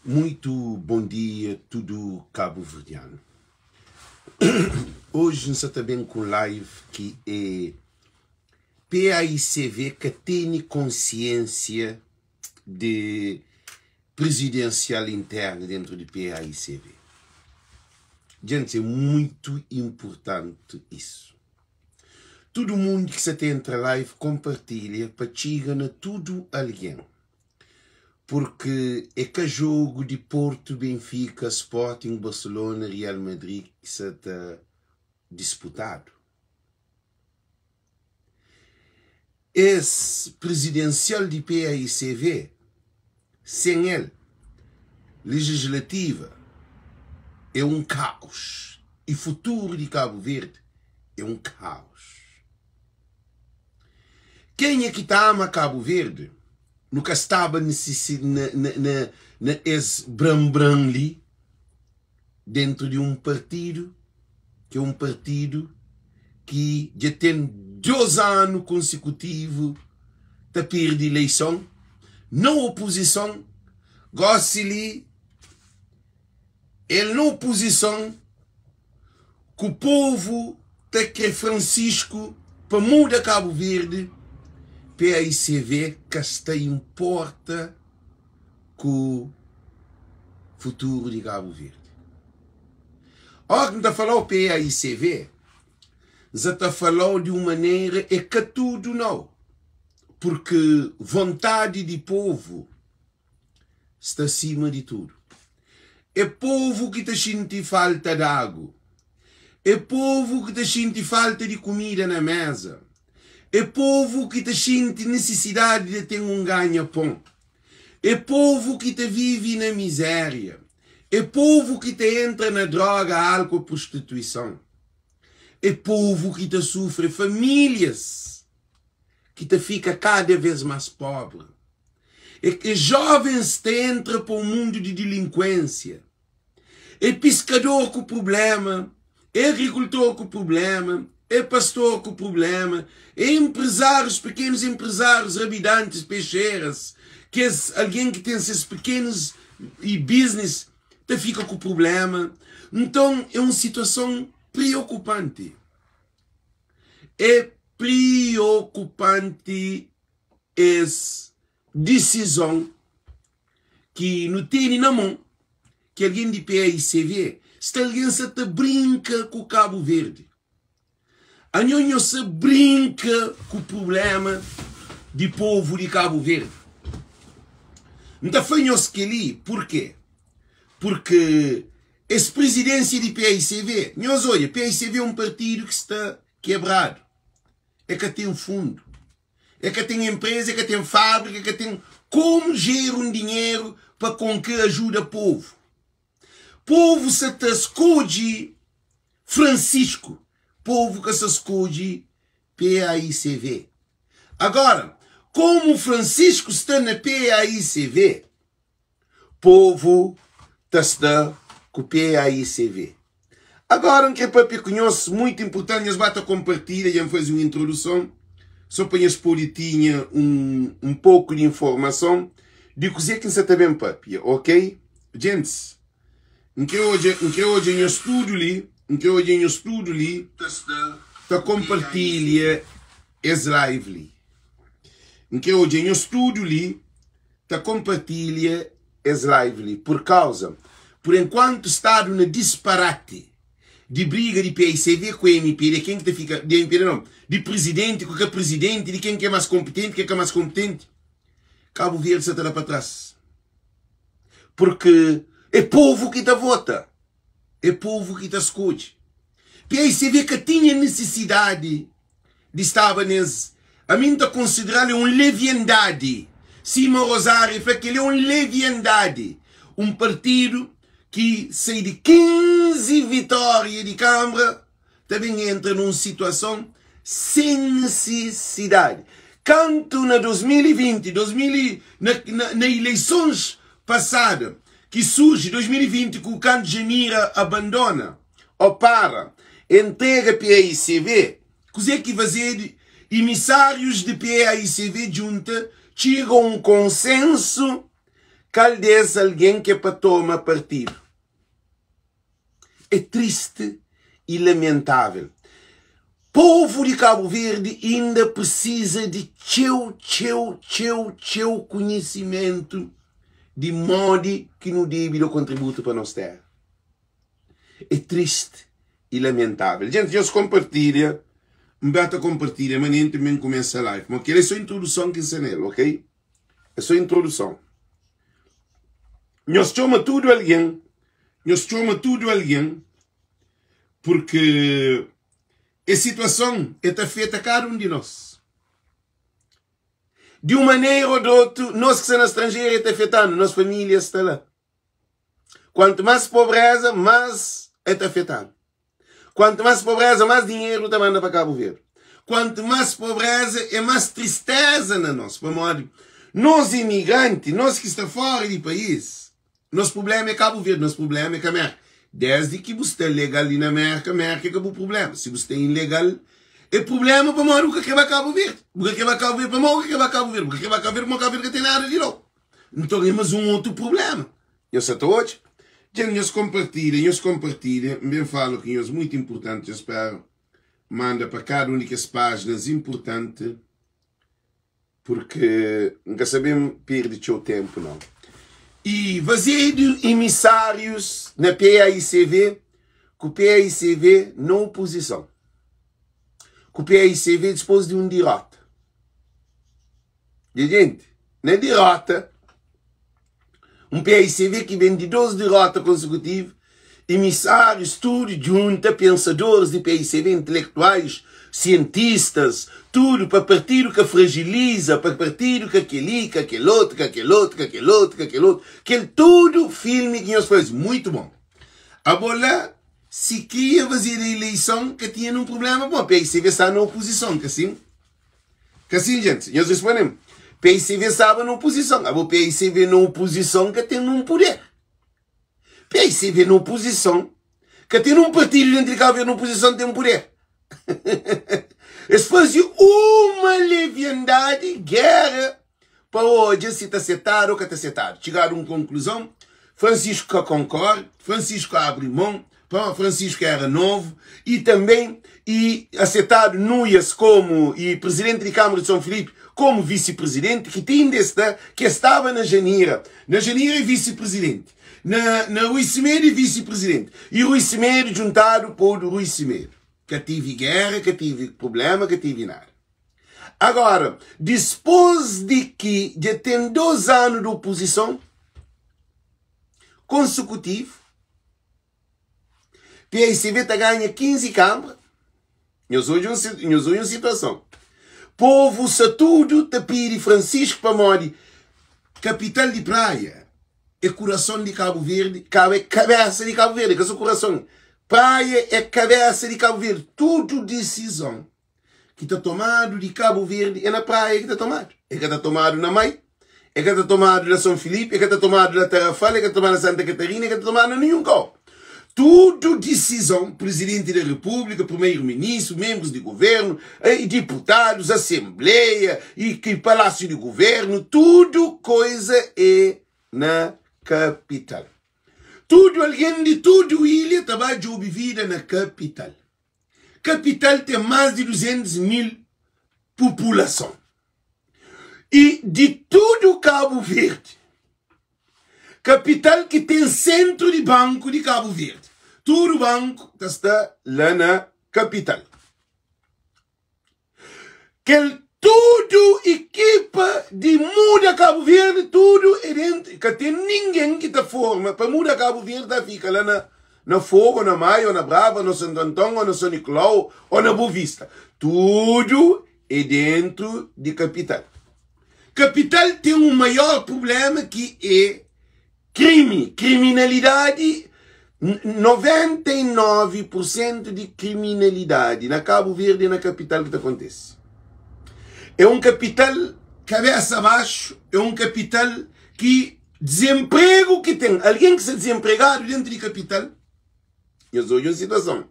Muito bom dia tudo cabo-verdiano. Hoje N sa ta ben ku un live ki é PAICV ka tene konsiênsia de prezidensial interna dentro de PAICV. Djentes é muito importante isso. Tudo mundo ki sa ta entra live konpartilha pa txiga na tudo algen. Porque é ka jogo di Porto, Benfica, Sporting, Barcelona, Real Madrid ki sa ta disputadu. Es prezidensial di PAICV, sen el, legislativa é un kaos y futuru di Kabu Verdi é un kaos. Kenha ki ta ama Kabu Verdi, nu ka staba na es bran-bran li dentru di un partidu ki é un partidu ki dja ten 2 anu konsekutivu ta perde ileison na opozison, gosi li el na opozison ku povu ta kre Francisco pa muda Kabu Verdi, paicv ka sta inporta ku futuru di Kabu Verdi. Ora ki N ta falau paicv, N sa ta falau di un manera é ka tudu nau, purki vontadi di povu sta sima di tudu. É povu ki ta xinti falta di agu, é povu ki ta xinti falta di kumida na meza, é povu ki ta xinti nisisidadi di ten un ganha pon, é povu ki ta vive na mizéria, é povu ki ta entra na droga, álkuol, prostituison, é povu ki ta sufri, é famílias ki ta fika kada vez más pobri. É ki jovens ta entra pa un mundu di dilinkuensia. É piskador ku prubléma, é agrikultor ku prubléma, é pastor ku prubléma, é enprezárius, pekenus enprezárius, rabidantis, pexeras, kes algen ki ten ses pekenus i biznis ta fika ku prubléma. Nton, é un situason priokupanti. É priokupanti es disizon ki nu tene na mon ki algen di paicv sta algen sa ta brinka ku Kabu Verdi anho nho sa brinka ku prublema di povu di Kabu Verdi N ta fla nhos keli purke purke es prizidensia di paicv nhos odja paicv é un partidu ki sta kebradu é ka ten fundu E ka ten enpreza, e ka ten fábrika, e ka ten komu jera un dinheru pa konke ajuda povu. Povu sa ta skodje Francisco, povu ka sa skodje PAICV. Agora, komu Francisco sta na PAICV, Povu ta sta ku PAICV. Agora N kre papia ku nhos, muitu inpurtanti, nhos ba ta konpartilha, dja N faze un introduson, so pa nhos pode tinha un, un poku di informason di kuze ki N sa ta ben papia, ok? Djentis, N kre odja, N kre odja nhos tudu li, N kre odja nhos tudu li ta konpartilha es live li. N kre odja nhos tudu li ta konpartilha es live li pur kauza pur enkuantu stadu na disparati di briga di paicv ku mpd ken ki ta fika di mpd non di prizidenti ku ka prizidenti di ken ki é mas konpitenti ken ki ka mas konpitenti Kabu Verdi sa ta da pa tras purki é povu ki ta vota é povu ki ta skodje paicv ka tinha nisisidadi di staba nes ami N ta konsideral é un leviandadi sima Rosário fla kel é un leviandadi un partidu ki sai di 15 vitória di kanbra ta ben entra nun situason sen nisisidadi kantu na 2020 2000 na, na, na ileisons pasada ki surji 2020 ku kantu Janira abandona Ó para, entrega PAICV, kuzê ki fazedu? Imisárius di PAICV djunta txiga un konsensu. Kal di es algen ki é pa toma partidu? É tristi i lamentável. Povu di Kabu Verdi inda prisiza di txeu, txeu, txeu, txeu konhisimentu di modi ki nu debe da kontributu pa nos téra. É tristi i lamentável. Djenti, nhos konpartilha. N ba ta konpartilha manenti N ben kumesa live. Ma kel é so introduson ki N sta nel, ok? É so introduson. Nhos txoma tudu algen, nhos txoma tudu algen, purki es situason e ta afeta kada un di nos. Di un manera ô di otu, nos ki sta na stranjeru e ta afeta-nu, nos família sta la. Kuantu más pobreza, más e ta afeta-nu. Kuantu más pobreza, más dinheru nu ta manda pa Kabu Verdi. Kuantu más pobreza, é más tristeza na nos. Pamodi nos imigranti, nos ki sta fora di país, nos prubléma é Kabu Verdi, nos prubléma é ka Merka. Desdi ki bu sta legal li na Merka, Merka é ka bu prubléma. Si bu sta ilegal, é prubléma pamodi bu ka krê ba Kabu Verdi. Bu ka krê ba Kabu Verdi pamodi bu ka krê ba Kabu Verdi. Bu ka krê ba Kabu Verdi pamodi Kabu Verdi ka ten nada di dau. Nton é más un otu prubléma. Nhos sa ta odja? Dja nhos konpartilha, nhos konpartilha. N ben fala ku nhos muitu inpurtanti. Nhos spera manda pa kada un di kes pájinas inpurtanti, purke N ka sa ben perde txeu ténpu, nau. I fazedu imisárius na PAICV ku PAICV na opozison, ku PAICV dispôs di un diróta. Nha jenti, na diróta, un PAICV ki ben di dos diróta konsekutivu, emisárius tudu djunta, pensadoris di PAICV, intelektuais, sientistas, tudu pa partidu ka frajiliza, pa partidu ka kel-li, ka kel-otu, ka kel-otu, ka kel-otu, ka kel-otu, kel tudu filmi ki nhos faze, muitu bon. Abo la, si kria fazeda ileison, ka tinha nun prubléma, pamodi PAICV sta na opozison, ka sin? Ka sin, jenti? Nhos responde-m. PICV staba na opozison. Abo PICV na opozison ka ten nun puder. PICV na opozison ka ten nun partidu dentru di Kabu Verdi na opozison ten puder. Es faze uma leviandadi, gera, pa odja si ta setadu o ka ta setadu. Txigadu un konkluzon, Francisco ka konkorda, Francisco abri mon, pamodi Francisco era novu i tanbe i asetadu Nuias komu i prizidenti di Kamara di Son Filipi komu visi-prizidenti, ki ti inda e sta, ki e staba na Janira, na Janira e visi-prizidenti, na na Rui Semedo e visi-prizidenti, i Rui Semedo djuntadu podu Rui Semedo. Ka tivi gera, ka tivi prublema, ka tivi nada. Agora, dispôs di ki dja ten dos anu di opozison konsekutivu, PICV ta ganha 15 kanbra, nhos odja un, nhos odja un situason. Povu sa tudu ta pidi Francisco pamodi kapital di Praia é kurason di Kabu Verdi, Kabu é kabesa di Kabu Verdi, ka so kurason. Praia é kabesa di Kabu Verdi. Tudu disizon ki ta tomadu di Kabu Verdi é na Praia ki ta tomadu. É ka ta tomadu na Mai, é ka ta tomadu na Son Filipe, é ka ta tomadu na Tarrafal, é ka ta tomadu na Santa Catarina, é ka ta tomadu na ninhun kau. Tudu disizon, Prizidenti da Repúblika, Primeiro-Ministru, menbrus di Guvernu, e diputadus, Asenbleia, e ki Palásiu di Guvernu, tudu koiza é na kapital. Tudu algen di tudu ilha ta ba djobe vida na kapital. Kapital ten más di 200 mil populason. I di tudu Kabu Verdi, kapital ki ten sentru di banku di Kabu Verdi. Tudu banku ta sta la na kapital. Kel tudu ikipa di muda Kabu Verdi, tudu é dentu. Ka ten ningen ki ta forma pa muda Kabu Verdi ta fika la na na Fogo, na Maio, na Brava, na Santo Anton, o na São Nicolau, o na Boa Vista. Tudu é dentu di kapital. Kapital ten un maior prublema ki é Krimi, kriminalidadi, 99 pur sentu di kriminalidadi na Kabu Verdi é na kapital ki ta kontese. É un kapital kabesa baxu, é un kapital ki dizenpregu ki ten, algen ki sta dizenpregadu dentu di kapital, nhos odja un situason,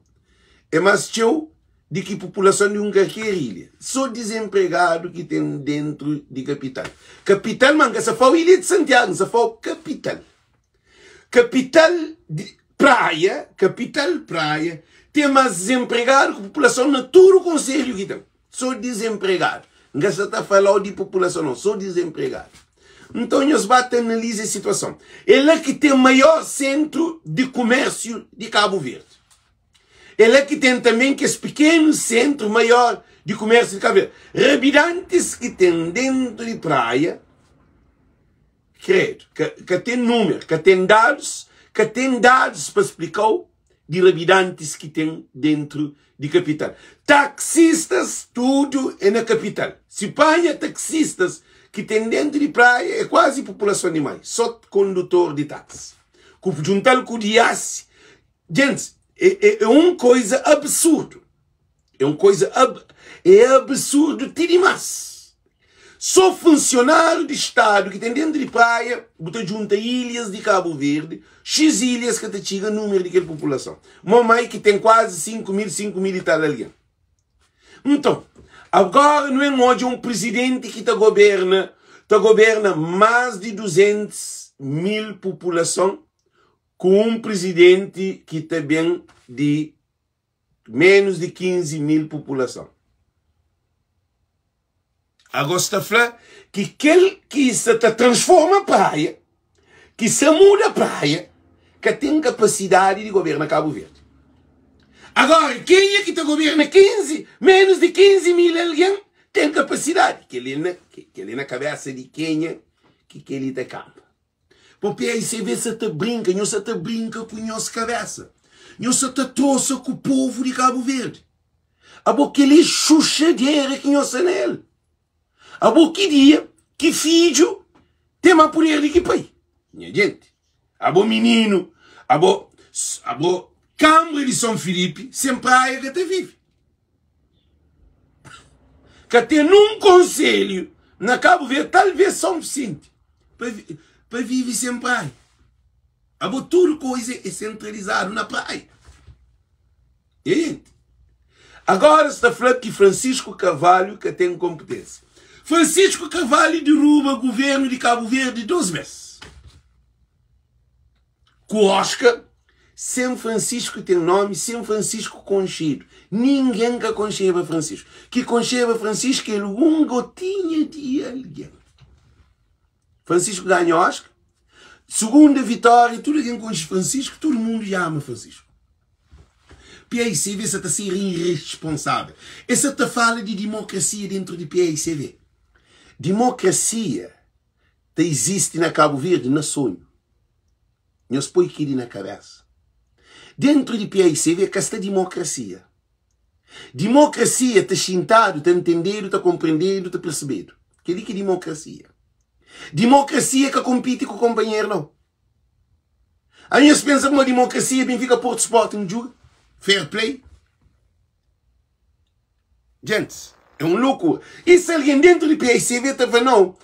é más txeu. di ki populason di un karker ilha. So dizenpregadu ki ten dentru di kapital. Kapital, ma N ka sa fau ilha di Santiagu, N sa fau kapital. Kapital di Praia, kapital Praia, ten mas dizenpregadu ki populason na tudu konselhu ki ten. So dizenpregadu. N ka sa ta falau di populason nau, so dizenpregadu. Nton nhos ba ta analiza es situason. É la ki ten maior sentru di kumérsiu di Kabu Verdi. É la ki ten tanben kes pikenu sentru maior di kumérsiu di Kabu Verdi. Rabidantis ki ten dentu di Praia, kredu, ka, ka ten numeru, ka ten dadus, ka ten dadus pa splikau di rabidantis ki ten dentru di kapital. Taksistas tudu é na kapital. Si panha taksistas ki ten dentru di Praia é kuazi populason di mai, so kondutor di taksi. Ku djuntal ku diasi, djentis, é, é, é un koiza absurdu. É un koiza ab, é absurdu ti dimás. Só funsionáriu di Stadu ki ten dentu di Praia, bu ta djunta ilhas di Kabu Verdi, xis ilhas ka ta txiga númeru di kel populason. Momai ki ten kuazi 5 mil, 5 mil i tal algen. Nton, agora nu en odja un prizidenti ki ta goberna, ta goberna más di 200 mil populason ku un prizidenti ki ta ben di Menus di 15 mil populason. Ago sta fla ki kel ki sa ta transforma Praia, ki sa muda Praia, ka ten kapasidadi di goberna Kabu Verdi. Agora, kenha ki ta goberna 15, menus di 15 mil algen ten kapasidadi? Kel-li na, kel-li na kabesa di kenha ki kel-li ta kanpa? Po PAICV sa ta brinka, nhos sa ta brinka ku nhos kabesa. Nhos sa ta trosa ku povu di Kabu Verdi. Abo kel-li xuxadera ki nhos sa na el. Abo ki dia ki fidju ten ma puder di ki pai? Nha jenti, abo mininu, abo, abo Kambra di Son Filipi sen praia ka ta vive. Ka ten nun konselhu na Kabu Verdi, talvês Son Visenti, pa, pa vive sen praia. Abo tudu koiza é sentralizadu na praia. Gente, agora sta fla ki Francisco Carvalho ka ten kompetênsia. Francisco Carvalho deruba governo di Kabu Verdi dos bes. Ku Oscar, sen Francisco ten nomi, sen Francisco konxedu. Ningen ka konxeba Francisco. Ki konxeba Francisco el un gotinha di algen. Francisco ganha Oscar. Segunda vitória, tudu algen konxe Francisco, tudu mundu dja ama Francisco. PAICV sa ta ser irresponsável. Es sa ta fala di dimokrasia dentru di PAICV. Dimokrasia ta izisti na Kabu Verdi na sonhu. Nhos poi kili na kabesa. Dentru di PAICV ka sta dimokrasia. Dimokrasia ta xintadu, ta ntendedu, ta konprendedu, ta persebedu. Keli ki dimokrasia. Dimokrasia ka konpiti ku konpanheru nau. Anhos pensa kuma dimokrasia Benfica Porto Sporting djuga? Fair play? Gentis, é un lokura. I si algen dentu di PICV ta fla, Nau,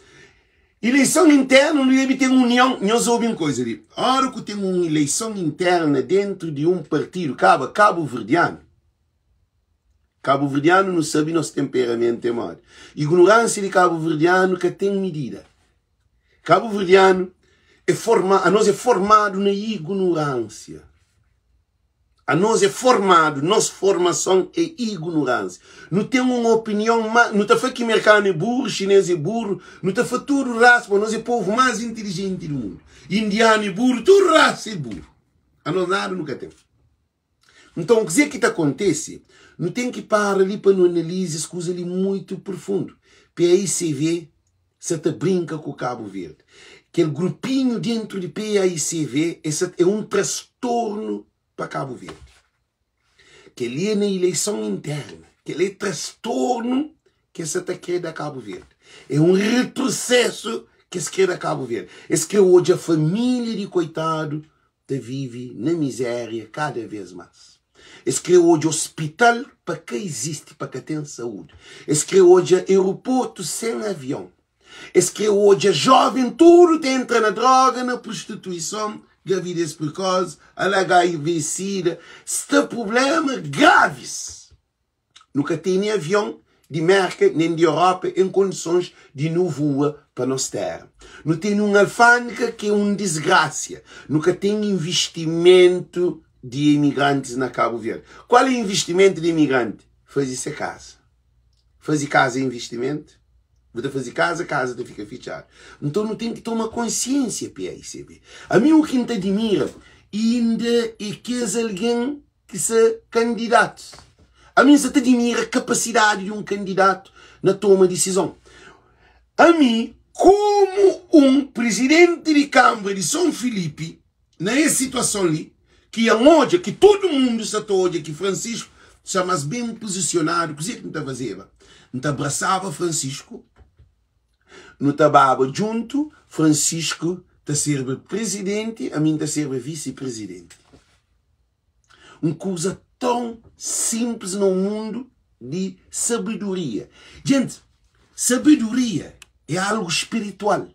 ileison internu nu debe ten union. Nhos obi un koza li, óra ku ten un ileison interna dentu di un partidu, kaba kabuverdianu, kabuverdianu nu sabe nos tenperamentu é modi. Ignoransia di kabuverdianu ka ten midida. Kabuverdianu é forma, anos é formadu na ignoransia. Anos é formadu, nos formason é ignorânsia. Nu ten un opinion ma nu ta fla ki merkanu é burru, xinês é burru, nu ta fla tudu rasa, pa nos é povu más intilijenti di mundu. Indianu é burru, tudu rasa é burru. Anos nada nu ka ten. Nton, kuzê ki ta kontese? Nu ten ki para li pa nu analiza es kuza li muitu profundu. PAICV sa ta brinka ku Kabu Verdi. Kel grupinhu dentru di PAICV é sa é un trastornu pa Kabu Verdi. Kel-li é na ileison interna. Kel-li é trastornu ki es sa ta kre da Kabu Verdi. É un retrosesu ki es kre da Kabu Verdi. Es kre odja família di koitadu ta vive na mizéria kada vês más. Es krê odja ospital pa ka izisti, pa ka ten saúdi. Es krê odja aeroportu sen avion. Es krê odja jóven tudu ta entra na dróga, na prostituison, gravidez prekosi, HIV, sida. Sta prubléma gravis. Nu ka tene avion di Merka nen di Europa en kondisons di nu vua pa nos tera. Nu tene un alfandega ki é un disgrasia. Nu ka ten investimentu di emigrantis na Kabu Verdi. Kual é investimentu di emigranti? Faze se kaza. Faze kaza é investimentu? Bu ta faze kaza, kaza ta fika fitxadu. Nton nu ten ki toma konsiensia, PAICB. Ami u ki N ta dimira inda é kes algen ki sa kandidatus. Ami N sa ta dimira kapasidadi di un kandidatu na toma disizon. Ami, komu un prizidenti di Kanbra di Son Filipi, Na es situason li, ki N odja ki tudu mundu sta ta odja ki Francisco sta mas ben puzisionadu, kuze ki N ta fazeba? N ta abrasaba Francisco, nu ta baba djuntu, Francisco ta serba prizidenti, ami N ta serba visi-prizidenti. Un kuza tãu sinplis na un mundu di sabedoria. Djenti, sabedoria é algu spiritual.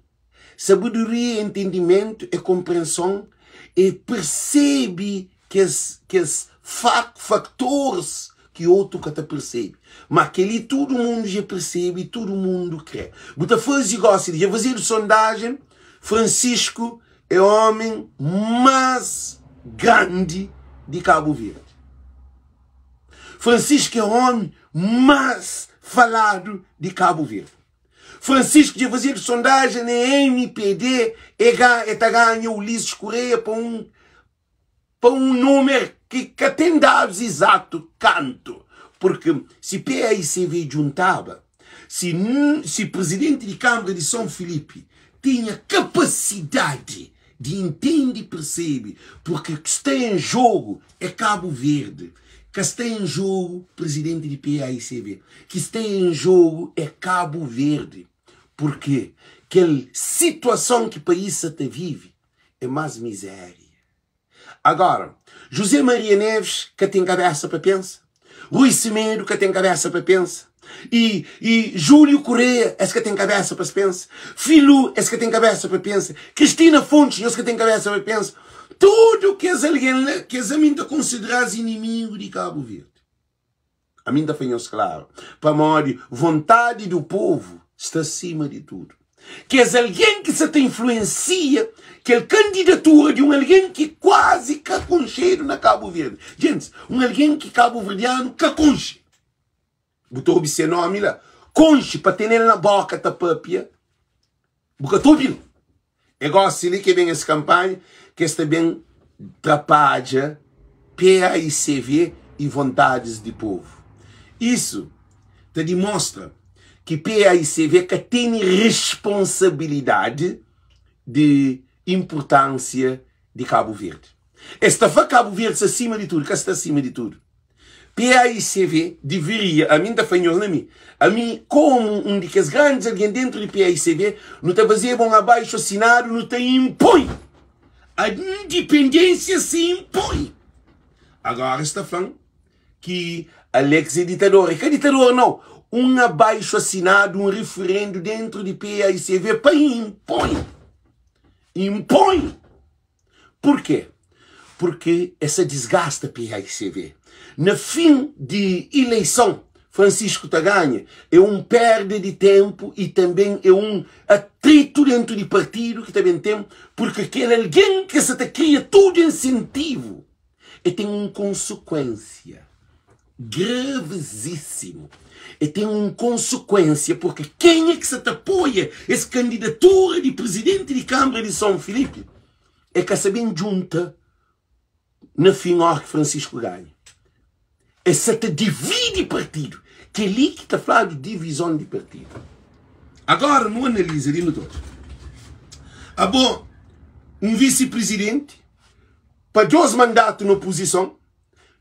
Sabedoria é entendimentu, é konprenson, é persebe kes kes faktoris ki otu ka ta persebe. Má kel-li tudu mundu dja persebe i tudu mundu krê. Bu ta faze gósi li, dja fazedu sondajen, Francisco é ómi más grandi di Kabu Verdi. Francisco é ómi más faladu di Kabu Verdi. Francisco dja fazedu sondajen na MPD e ga e ta ganha Ulisses Correia pa un pa un numer ki ka ten dadus izatu kantu purki si PAICV djuntaba si si prizidenti di Kamara di Son Filipi tinha kapasidadi di intendi i persebe purki ki sta en jogu é Kabu Verdi ka sta en jogu prizidenti di PAICV ki sta en jogu é Kabu Verdi purki kel situason ki país sa ta vive é más mizéria. Agora, José Maria Neves ka ten kabesa pa pensa, Rui Semedo ka ten kabesa pa pensa, e, e Júlio Correia es ka ten kabesa pa pensa, Filu es ka ten kabesa pa pensa, Cristina Fontes nhos ka ten kabesa pa pensa, tudu kes algen la, kes ami N ta konsideraz inimigu di Kabu Verdi. Ami N ta fla nhos klaru, pamodi vontadi du povu sta sima di tudu. Kes algen ki sa ta influensia kel kandidatura di un algen ki kuazi ka konxedu na Kabu Verdi. Gentis, un algen ki kabuverdianu ka konxe. Bu ta obi se nomi la. Konxe pa tene-l na boka ta papia, bu ka ta obi-l. É gosi li ke ben es kanpanha ke es ta ben trapadja PAICV i vontadis di povu. Isu ta dimostra ki PAICV ka tene responsabilidadi di inpurtansia di Kabu Verdi. Es ta fla Kabu Verdi sta sima di tudu, ka sta sima di tudu. PAICV deveria, ami N ta fla nhos na mi, ami komu un di kes grandis algen dentru di PAICV, nu ta fazeba un abaixu asinadu, nu ta inpoi a indipendênsia se inpoi. Agora es ta fla-m ki Alex é ditador, é ka ditador nau, un abaixu asinadu, un referendu dentru di PAICV pa inpoi, inpoi. Purkê? Purkê es sa disgasta PAICV. Na fin di ileison, Francisco ta ganha. É un perda di tenpu y tanben é un atritu dentu di partidu ki ta ben ten, purkê kel algen ki sa ta kria tudu insentivu, e ten un konsekuensia. Gravizísimu. E ten un konsekuénsia purki kenha ki sa ta apoia es kandidatura di prizidenti di Kanbra di Son Filipi e ka sa ben djunta na fin óra ki Francisco ganha. E sa ta dividi partidu. Kel-li ki ta fladu divizon di partidu. Agora nu analiza li nu ta odja. Abo un visi-prizidenti pa dos mandatu na opozison.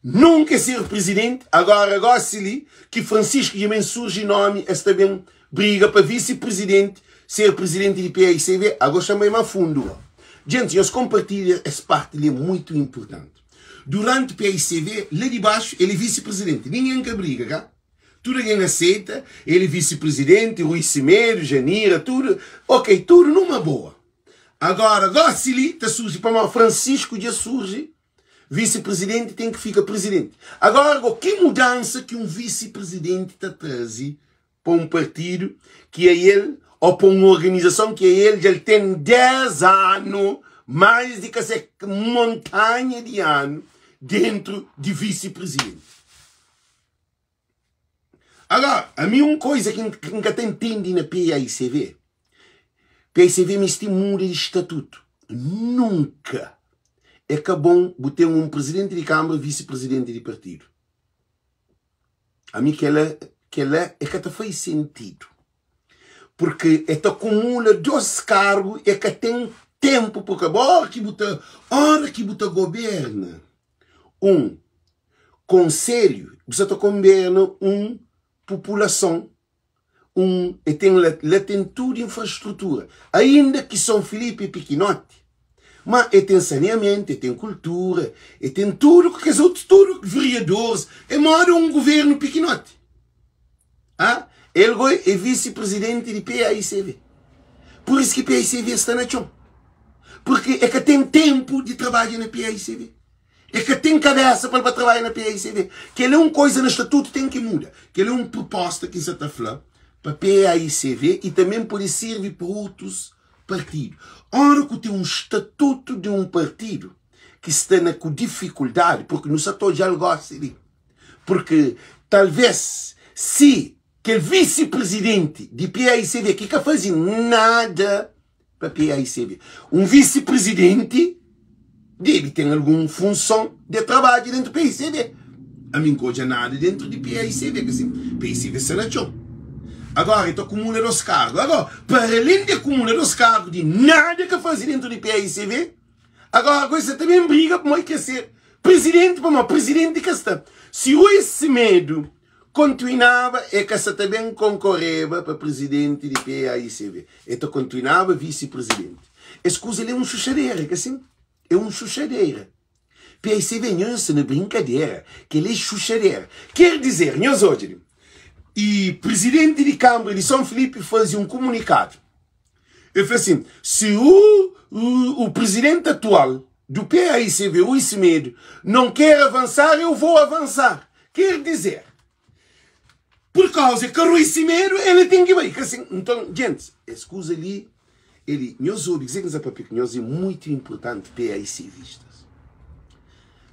Nunka é ser presidente, agora gosi li ki Francisco dja ben surgi nomi es ta ben briga pa vice presidente ser presidente di PAICV, ago xa bai ma fundo go. Djentes nhos compartilha es parte li é muito importante. Durante PAICV la di baxu el é vice presidente, ninguém ka briga ka? Tudo alguém aceita, ele é vice presidente, Rui Semedo, Janira, tudo, ok, tudo numa boa. Agora gosi li ta surgi pamodi Francisco dja surgi. Visi-prizidenti ten ki fika prizidenti. Agora go, ki mudansa ki un visi-prizidenti ta traze pa un partidu ki a el o pa un organizason ki a el dja el ten 10 anu, mais di ka se montanha di anu dentru di visi-prizidenti? Agora, ami un koiza ki N ka ta ntende na PAICV, PAICV misti muda di statutu. Nunka é ka bon bu ten un prizidenti di kanbra, visi-prizidenti di partidu. Ami kela, kela é ka ta fai sentidu. Purki e ta kumula dos kargu, e ka ten tenpu purka ora ki bu ta, ora ki bu ta goberna un konselhu, bu sa ta konberna un populason, un e ten la, la ten tudu infrastrutura, ainda ki Son Filipe é pikinoti, ma e ten saneamentu, e ten kultura, e ten tudu ku kes otus tudu veriadoris, é moda un guvernu pikinoti. Ah, el goi é visi-prizidenti di PAICV. Pur isu ki PAICV sta na txon. Purki e ka ten tenpu di trabadja na PAICV. E ka ten kabesa pa el ba trabadja na PAICV. Kel é un koiza na statutu ten ki muda. Kel é un pruposta ki N sa ta fla pa PAICV i tanben pode sirvi pa otus partidu. Ora ku ten un statutu di un partidu ki sta na ku difikuldadi, purki nu sa ta odja-l gosi li, purki talves si kel visi-prizidenti di PAICV ki ka faze nada pa PAICV. Un visi-prizidenti debe ten algun funson de trabadju dentu PAICV. Ami N ka odja nada dentu di PAICV, ka sin, PAICV sta na txon. Agora e ta kumula dos kargu. Agora, para alen di kumula dos kargu di nada ka faze dentu di PAICV, agora ku es ta ben briga pamodi ke ser prizidenti, pamodi prizidenti ka sta. Si Rui Semedo Kontinuaba e ka sa ta ben konkoreba pa prizidenti di PAICV. E ta kontinuaba visi-prizidenti. Es kuza li é un xuxadera, é ka sin? É un xuxadera. PAICV, nhos nhos sta na brinkadera. Kel-li é xuxadera. Ker dizer, nhos odja li, i prizidenti di Kanbra di Son Filipi faze un kumunikadu. El fla sin, si u u prizidenti atual do PAICV, Rui Semedo, não quer avançar, eu vou avançar. Quer dizer, por causa que Rui Semedo, ele tem que bai. Assim, então, gente, esse coisa ali, ele, nós obi, dizer que nós papel que nós é muito importante PAICVistas.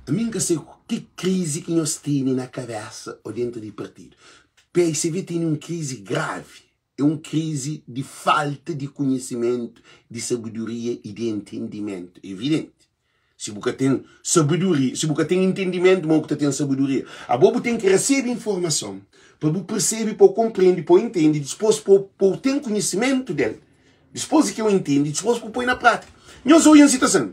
A mim que sei que crise que nós temos na cabeça ou dentro do partido. PAICV tem uma crise grave. É un krizi di falta di konhisimentu, di sabedoria i di entendimentu. Evidenti, si bu ka ten sabedoria, si bu ka ten entendimentu, mau ku ta ten sabedoria. Abo bu ten ki resebe informason pa bu persebe, pa bu konprende, pa bu intende, dispôs pa bu ten konhisimentu del. Dispôs di ki bu intende, dispôs pa bu poi na prátika. Nhos obi un sitason,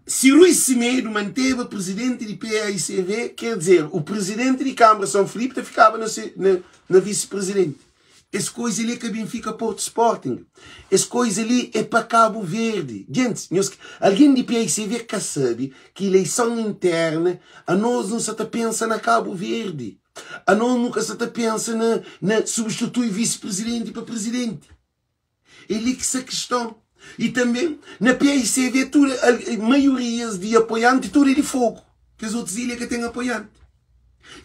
Si Rui Semedo manteba prizidenti di PAICV, ker dizer, u prizidenti di Kanbra Son Filipe ta fikaba na visi-prizidenti. Es koiza li é ka Benfica Porto Sporting. Es koiza li é pa Cabo Verde. Gentis, nhos, algen di PICV ka sabe ki ileison interna anos nu sa ta pensa na Cabo Verde. Anos nu ka sa ta pensa na, na substitui visi-prizidenti pa prizidenti. É li ki sta kiston. I tanbe na PICV tudu maiorias di apoianti tudu é di Fogo. Kes otus ilha ka ten apoianti.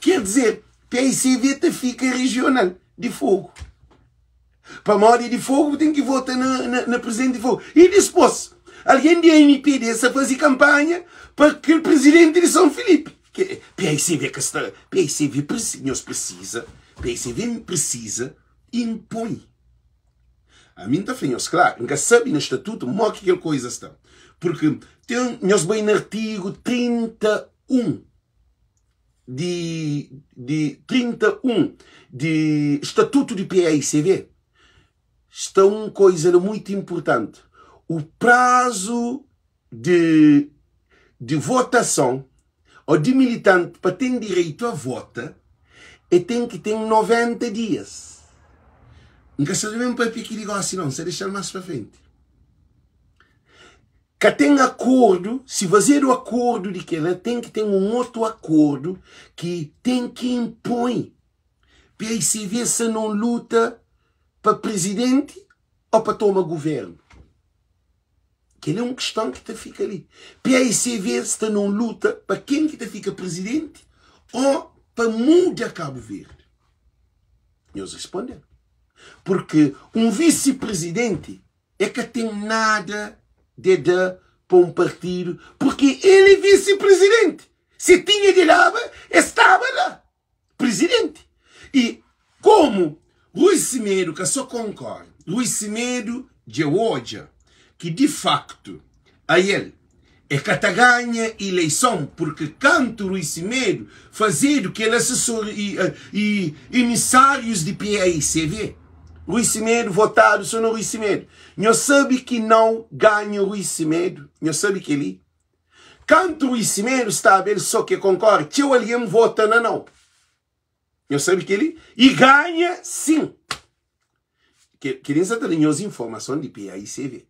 Ker dizer, PICV ta fika rijional di Fogo. Pamodi é di Fogo bu ten ki vota na, na, na prizidenti di Fogo. I dispôs, algen di MPD sta faze kanpanha pa kel prizidenti di Son Filipi. PICV ka sta, PICV nhos prisiza, PICV prisiza inpoi. Ami N ta fla nhos klaru, N ka sabe na statutu mo ki kel koiza sta. Purki ten, nhos bai na artigu 31 di, di 31 di statutu di PAICV, sta un koiza la muitu inpurtanti, o prazu di di votason o di militanti pa ten direitu a vota e ten ki ten 90 dias. N ka sta ben papia ki di gosi nau, N sta dexa-l mas pa frenti. Ka ten akordu, si fazedu akordu di kela, ten ki ten un otu akordu ki ten ki inpoi PICV sa na un luta pa prizidenti o pa toma guvernu. Kel-li é un kiston ki ta fika li. Paicv sta na un luta pa ken ki ta fika prizidenti ô pa muda Kabu Verdi? Nhos responde-m. Purki un visi-prizidenti e ka ten nada de da pa un partidu, purki el é visi-prizidenti. Si tinha de daba, e staba la. Prizidenti. I komu Rui Semedo ka so konkore, Rui Semedo dja odja ki di faktu ael e ka ta ganha ileison purki kantu Rui Semedo fazedu kel asesor i emisárius di paicv, Rui Semedo votadu so na Rui Semedo. Nhos sabe ki nau ganha Rui Semedo? Nhos sabe keli? Kantu Rui Semedo staba el so ke konkore, txeu algen vota na nau. Nhos sabe keli? I ganha sin. Keli N sa ta da nhos informason di PAICV.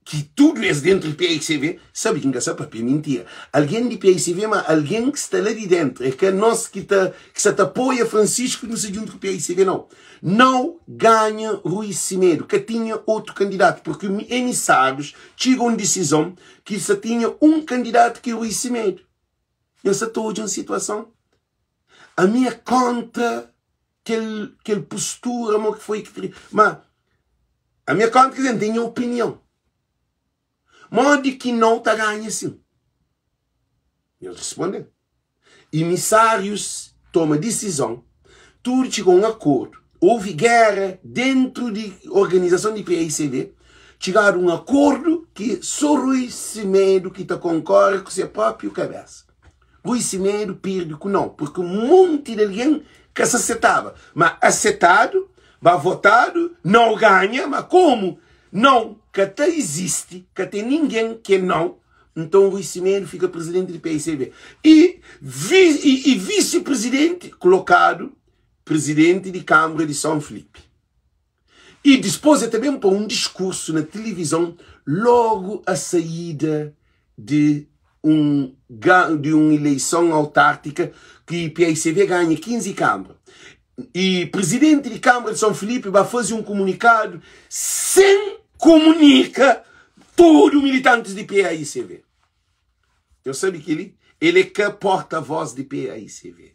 Ki tudu es dentru di PAICV sabe ki N ka sa papia mintira. Algen di PAICV ma algen ki sta la di dentru. É ka nos ki ta ki sa ta apoia Francisco nu sta djuntu ku PAICV nau. Nau ganha Rui Semedo. Ka tinha otu kandidatu purki emisárius txiga un disizon ki sa tinha un kandidatu ki é Rui Semedo. Nhos sa ta odja un situason? Ami é kontra kel kel postura mo ki foi ki ma ami é kontra, ker dizer, N ten nha opinion. Modi ki nau ta ganha sin? Nhos responde-m. Emisárius toma disizon, tudu txiga un akordu. Houve géra dentru di organizason di PAICV, txigadu un akordu ki so Rui Semedo ki ta konkore ku se própriu kabésa. Rui Semedo pirdi ku nau, purki un monti di algen ka sa setaba. Ma asetadu, ba votadu, nau ganha, ma komu nau ka ta izisti, ka ten ningen ki é nau, Nton Rui Semedo fika prizidenti di paicv i i visi-prizidenti kolokadu prizidenti di Kanbra di Son Filipi. I dispôs el ta ben pa un diskursu na tilivizon logu a saída di un di un ileison autártika ki paicv ganha 15 kanbra. I prizidenti di Kanbra di Son Filipi ba faze un kumunikadu sen kumunika tudu militantis di paicv. Nhos sabe kel-li? El é ka porta-vós di paicv.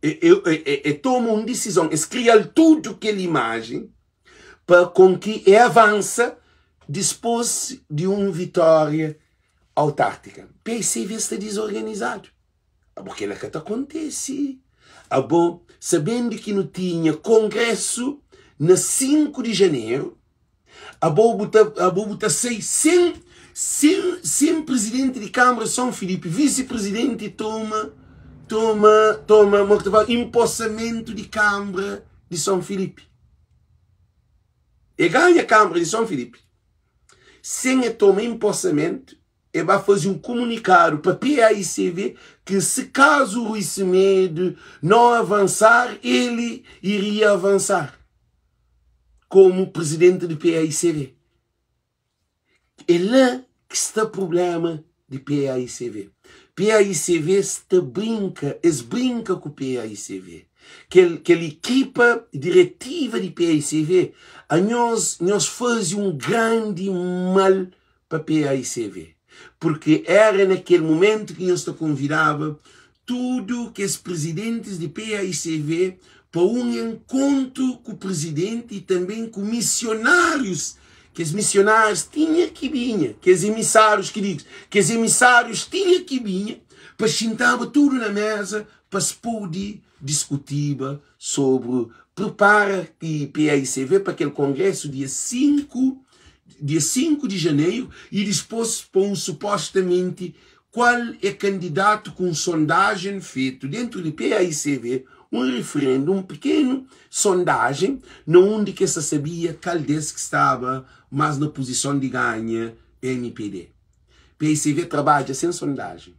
E toma un disizon, es kria-l tudu kel imajen pa kon ki e avansa dispôs di un vitória autártika. Paicv sta dizorganizadu. Abo kela ka ta kontese. Abo sabendu ki nu tinha kongresu na 5 di janeru, abo bu ta abo bu ta sai sen sen sen prizidenti di kamara Son Filipi, visi prizidenti toma toma toma mo ki ta fala inposamentu di kamara di Son Filipi. E ganha kamara di Son Filipi sen e toma inposamentu. E ba faze un kumunikadu pa PAICV ki se kazu Rui Semedo não avançar, ele iria avançar komu prizidenti di PAICV. É la ki sta prublema di PAICV. PAICV sta brinka, es brinka ku PAICV. Kel, kel ekipa diretiva di PAICV, anhos, nhos faze un grandi mal pa PAICV, purki éra na kel mumentu ki nhos ta konvidaba tudu kes prizidentis di PAICV pa un enkontru ku prizidenti y tanben ku misionárius. Kes misionárius tinha ki binha, kes emisárius ki digo, kes emisárius tinha ki binha pa xintaba tudu na méza pa es pode diskutiba sobri pripara PAICV pa kel kongrésu dia 5 dia 5 di janeru y dispôs pa un supostamenti kual é kandidatu ku un sondajen fetu dentu di PAICV, un referendu, un pikenu sondajen na undi ki es ta sabia kal des ki staba mas na puzison di ganha mpd. PAICV trabadja sen sondajen.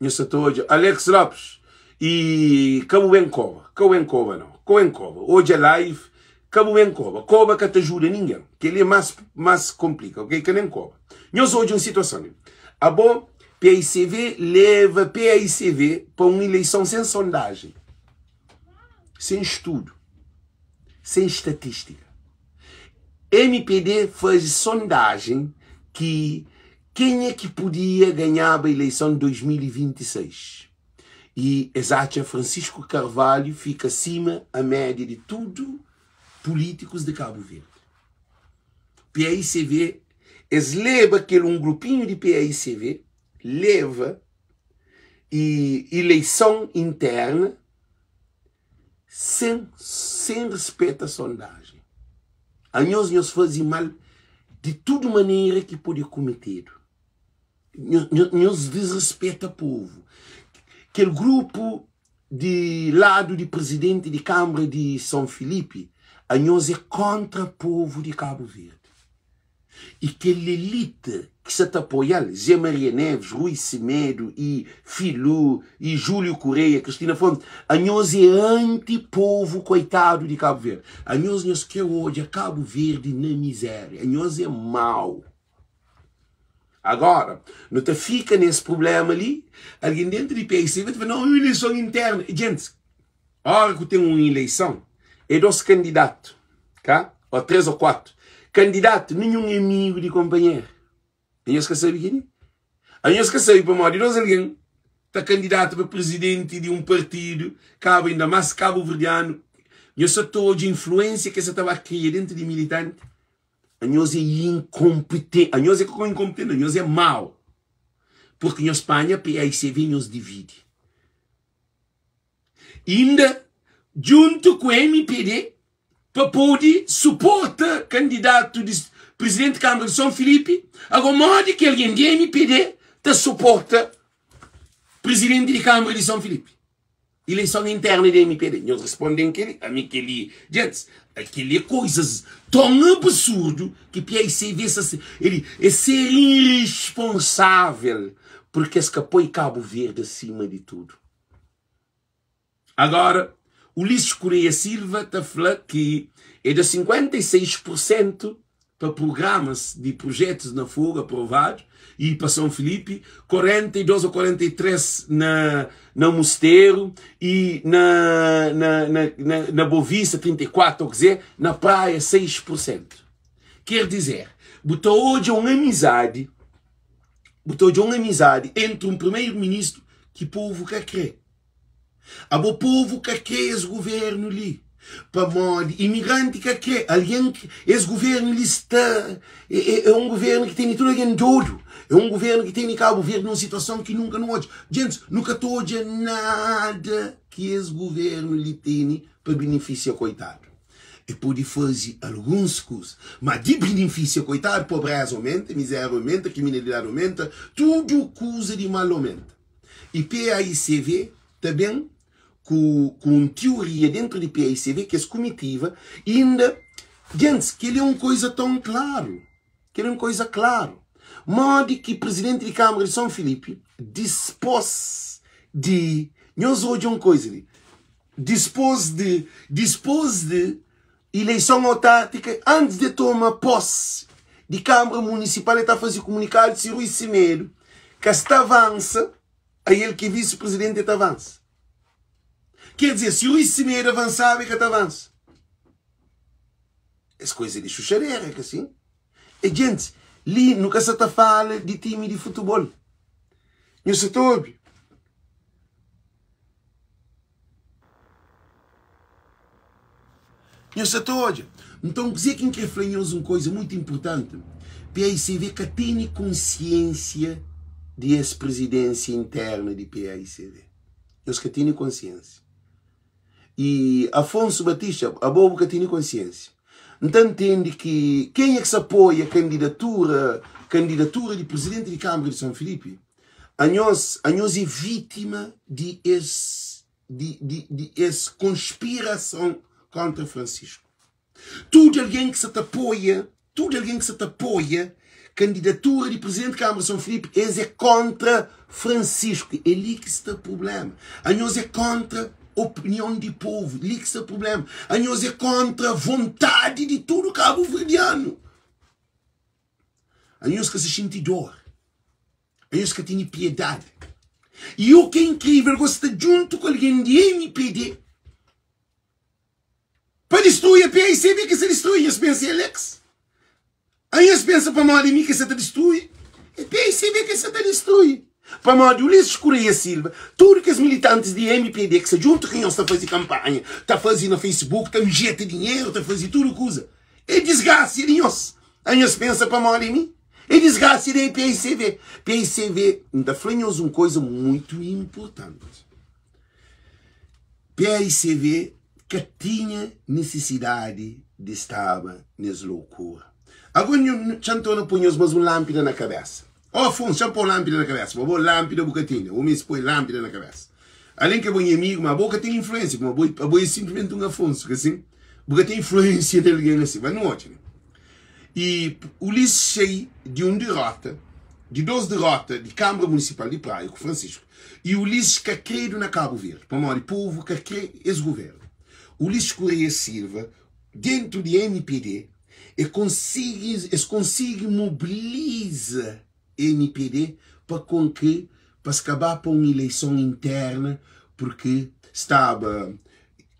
Nhos sa ta odja Alex Lopes e ka bu ben koba, ka bu ben koba nau, ka bu ben koba, odja live ka bu ben koba, koba ka ta ajuda ningen, keli é mas mas konplika ok, ka nen koba. Nhos odja un situason li, abo paicv leva paicv pa un ileison sen sondajen, sen studu, sen statistika. Mpd faze sondajen ki kenha ki pudia ganhaba ileison 2026 y es atxa Francisco Carvalho fika sima a média di tudu pulítikus di Kabu Verdi. PAICV, es leba kel un grupinhu di PAICV leva i ileison interna sen sen rispeta sondajen. Anhos nhos faze mal di tudu manera ki pode kumetedu. Nhos disrispeta povu. Kel grupu di ladu di prizidenti di kanbra di Son Filipi, anhos é kontra povu di Kabu Verdi. I kel elite ki sa ta apoia-l, Zé Maria Neves, Rui Semedo i Filú i Júlio Correia, Cristina Fontes, anhos é anti povu koitadu di Kabu Verdi. Anhos nhos kre odja Kabu Verdi na mizéria. Anhos é mau. Agora, nu ta fika nes prublema li, algen dentu di PICV ta fla, nau, un ileison interna. Gentis, ora ku ten un ileison, é dos kandidatu, ka? Ô tres ô kuatu kandidatu, ninhun é amigu di konpanheru. Anhos ka sabe kel-li? Anhos ka sabe pamodi dos algen ta kandidatu pa prizidenti di un partidu, kaba inda más kabuverdianu, nhos sa ta odja influénsia ki es sa ta ba kria dentu di militanti? Anhos é inkonpetenti. Anhos é ka inkonpetenti, anhos é mau. Porque nhos panha PAICV nhos dividi. Inda djuntu ku MPD pa pode suporta kandidatu di presidenti di Kamara di Son Filipi. Agora modi ki algen di MPD ta suporta presidenti di Kamara di Son Filipi? Ileison interna di mpd. Nhos responden keli, ami keli. Djentis, keli é koizas ton absurdu ki PICV sa se, ele é ser irresponsável porque es ka poi Cabo Verde acima di tudu. Agora, Ulisses Correia Silva ta fla ki é da 56 por sentu pa prugramas di prujetus na Fogo aprovadu y pa São Filipe, 42 ou 43 na na Musteru y na na na na, na Bovista 34 ou kze, na Praia 6 por sentu. Ker dizer, bu ta odja un amizadi, bu ta odja un amizadi entri un primeiro-ministru ki povu ka kre. Abo povo ka kre es governo li pamodi imigranti ka kre algen es governo li sta é um governo ki tene tudo algen dodu é um governo ki tene Cabo Verde num situason ki nunka nu odja gentis nu ka ta odja nada ki es governo li tene pa benefisia koitadu e pode faze alguns kuza ma di benefisia koitadu pobreza aumenta mizeria aumenta kriminalidadi aumenta tudu kuza di mal aumenta. I PAICV ta ben ku ku un tioria dentru di PAICV ki es kumitiva inda gentis kel é un koiza ton klaru kel é un koiza klaru modi ki prizidenti di kamara di Son Filipi dispos di nhos odja un koiza li dispos di dispos di Ileison autártika, antis di e toma posi di Kanbra Munisipal, e ta faze kumunikadu si Rui Semedo ka sta avansa, ael ki é visi-prizidenti e ta avansa. Ker dizer, si Rui Semedo avansaba e ka ta avansa. Es koiza di xuxadera, é ka sin? E djentis, li nu ka sa ta fala di timi di futubol. Nhu sa ta obi? Nhos sa ta odja? Nton, kuzê ki N krê fla nhos un koza mutu inportanti, PAICV ka tene konsiensia di es prizidénsia interna di PAICV. Nhos ka tene konsiensia. I Afonso Batista, abo bu ka tene konsiensia. N ta ntende ki kenha ki sa apoia kandidatura kandidatura di prizidenti di Kanbra di Son Filipi, anhos anhos é vítima di es di, di, di es konspirason kontra Francisco. Tudu algen ki sa ta apoia, tudu algen ki sa ta apoia kandidatura di Presidenti Kamara São Filipe, es é kontra Francisco. É li ki sta problema. Anhos é kontra opinion di povu, li ki sta problema. Anhos é kontra vontadi di tudu kabuverdianu. Anhos ka sa xinti dor. Anhos ka tene piedade. E o que é incrível, gosta sta djuntu ku algen di MPD pa distrui a PICB ki sa distrui. Nhos pensa é Alex? Anhos pensa pamodi mi ki sa ta distrui? É PICB ki sa ta distrui. Pamodi Ulisses Correia Silva, tudu kes militantis di mpd ki sta djuntu ku nhos ta faze kanpanha, ta faze na Facebook, ta injeta dinheru, ta faze tudu kuza. É disgrasia di nhos. Anhos pensa pamodi mi? É disgrasia di PICB. PICB, N ta fla nhos un koza muitu inpurtanti. PICV ka tinha nisisidadi di staba nes loukura. Ago nhu txa-m torna poi nhos mas un lanpida na kabesa. Ó Afonsu, txa-m poi lanpida na kabesa. Ma bo lanpida bu ka tene. Bu meste poi lanpida na kabesa. Alen ki bo nha amigu, ma bo ka ten influensia, pamodi bo abo é sinplismenti un Afonsu, ka sin? Bu ka ten influensia na algen asin. Ma nu odja li. I Ulisses sai di un dirota, di dos dirota di Kanbra Munisipal di Praia ku Francisco. I Ulisses ka kredu na Kabu Verdi, pamodi povu ka kre es guvernu. Ulisses Correia Silva, dentu di mpd, e konsigi es konsigi mobiliza mpd pa konke pa es ka ba pa un ileison interna, purki staba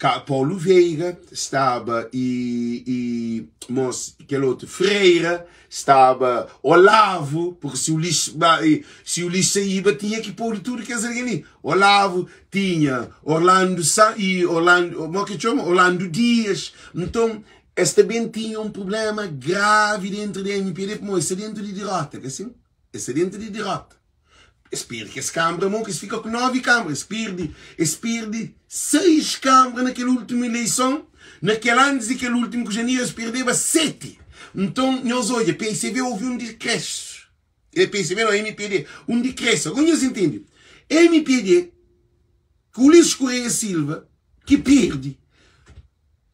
Paulo Veiga, staba i i mos kel otu Freira, staba Olavo, purki si Ulisses ba si Ulisses saíba tinha ki podu tudu kes algen li. Olavo, tinha Orlando Sa i Orlando, mo ki txoma? Orlando Dias. Nton, es ta ben tinha un prublema gravi dentru di mpd pamodi es sta dentru di dirota, ka sin? Es sta dentru di dirota. Es perde kes kanbra mo ki es fika ku 9 kanbra. Es perde, es perde 6 kanbra na kel ultimu ileison. Na kel antis di kel ultimu ku Janira es perdeba 7. Nton, nhos odja, PICV ouvi un dikresu. E PICV não, MPD, un dikresu. Agora nhos entende. MPD, ku Ulisses Correia Silva, ki perde,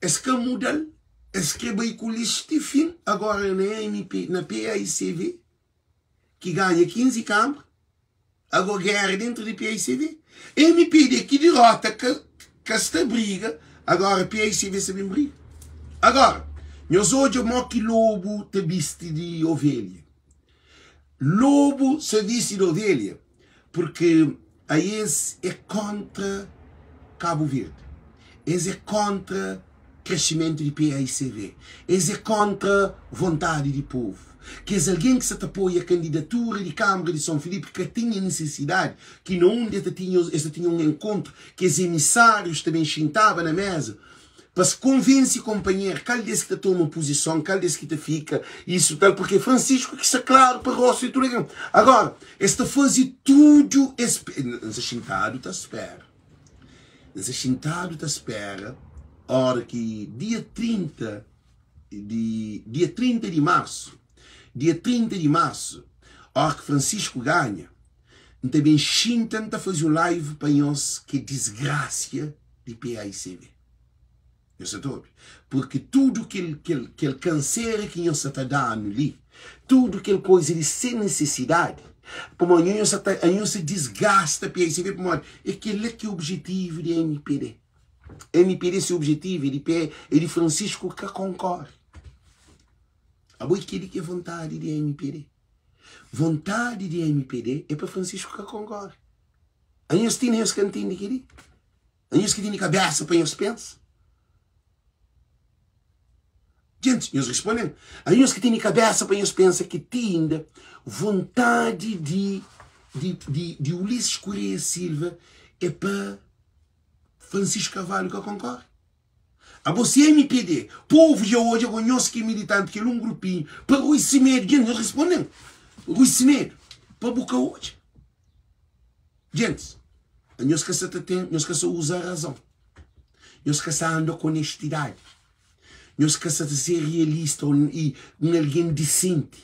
es ka muda-l, es kre bai ku Ulisses ti fin. Agora na MP, na PAICV, ki ganha 15 kanbra, ago gera dentru di paicv. Mpd ki dirota ka ka sta briga, agora paicv sta ben briga. Agora, nhos odja mo ki lobu ta bisti di ovelha. Lobu sa bisti di ovelha purki aes é kontra Kabu Verdi, es é kontra kresimentu di paicv, es é kontra vontadi di povu. Kes algen ki sa ta apoia kandidatura di Kanbra di Son Filipi ka tinha nisisidadi ki na undi es ta tinha es ta tinha un enkontru, kes emisárius ta ben xintaba na meza pa es konvense konpanheru kal des ki ta toma puzison, kal des ki ta fika, isu tal, purke Francisco ki sta klaru pa rostu di tudu algen. Agora, es ta faze tudu es N sta xintadu ta spera. N sta xintadu ta spera ora ki dia 30 di dia 30 di marsu, dia 30 di marsu, ora ki Francisco ganha, N ta ben xinta N ta faze un live pa nhos ki é disgrasia di PAICV. Nhos sa ta obi? Purki tudu kel kel kel kansera ki nhos sa ta da-nu li, tudu kel koiza di sen nisisidadi, pamodi nhos sa ta nhos sa disgasta PAICV pamodi é kel-la ki é objetivu di mpd. Mpd se objetivu é di P é di Francisco ka konkore. Abo é kel-li ki é vontadi di mpd. Vontadi di mpd é pa Francisco ka konkore. Anhos ti nhos ka ntende kel-li? Anhos ki tene kabésa pa nhos pensa? Gentis, nhos responde-m, anhos ki tene kabésa pa nhos pensa ki ti inda vontadi di di di di Ulisses Correia Silva é pa Francisco Carvalho ka konkore? Abo si mpd, povu dja odja go nhos ki é militanti kel un grupinhu pa Rui Semedo, djent nhos responde-m, Rui Semedo pa bu ka odja. Djentis, nhos ka sa ta ten, nhos ka sa uza razon, nhos ka sa anda ku onestidadi, nhos ka sa ta ser realista i un algen disenti,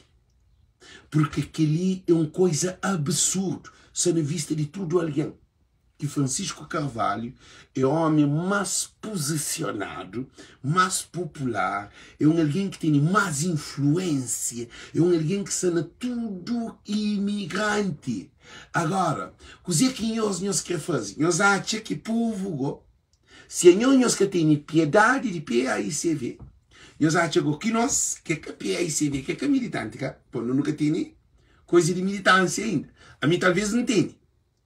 purke kel-li é un koiza absurdu, sta na vista di tudu algen. ki Francisco Carvalho é omi más puzisionadu, más popular, é un algen ki tene más influênsia, é un algen ki sta na tudu imigranti. Agora, kuzê ki nhos nhos kre faze? Nhos atxa ki povu go, si anho nhos ka tene piedadi di PAICV, nhos atxa go ki nos, ki é ka PAICV, ki é ka militanti, ka, po nu ka tene koiza di militânsia inda. Ami talvês N tene.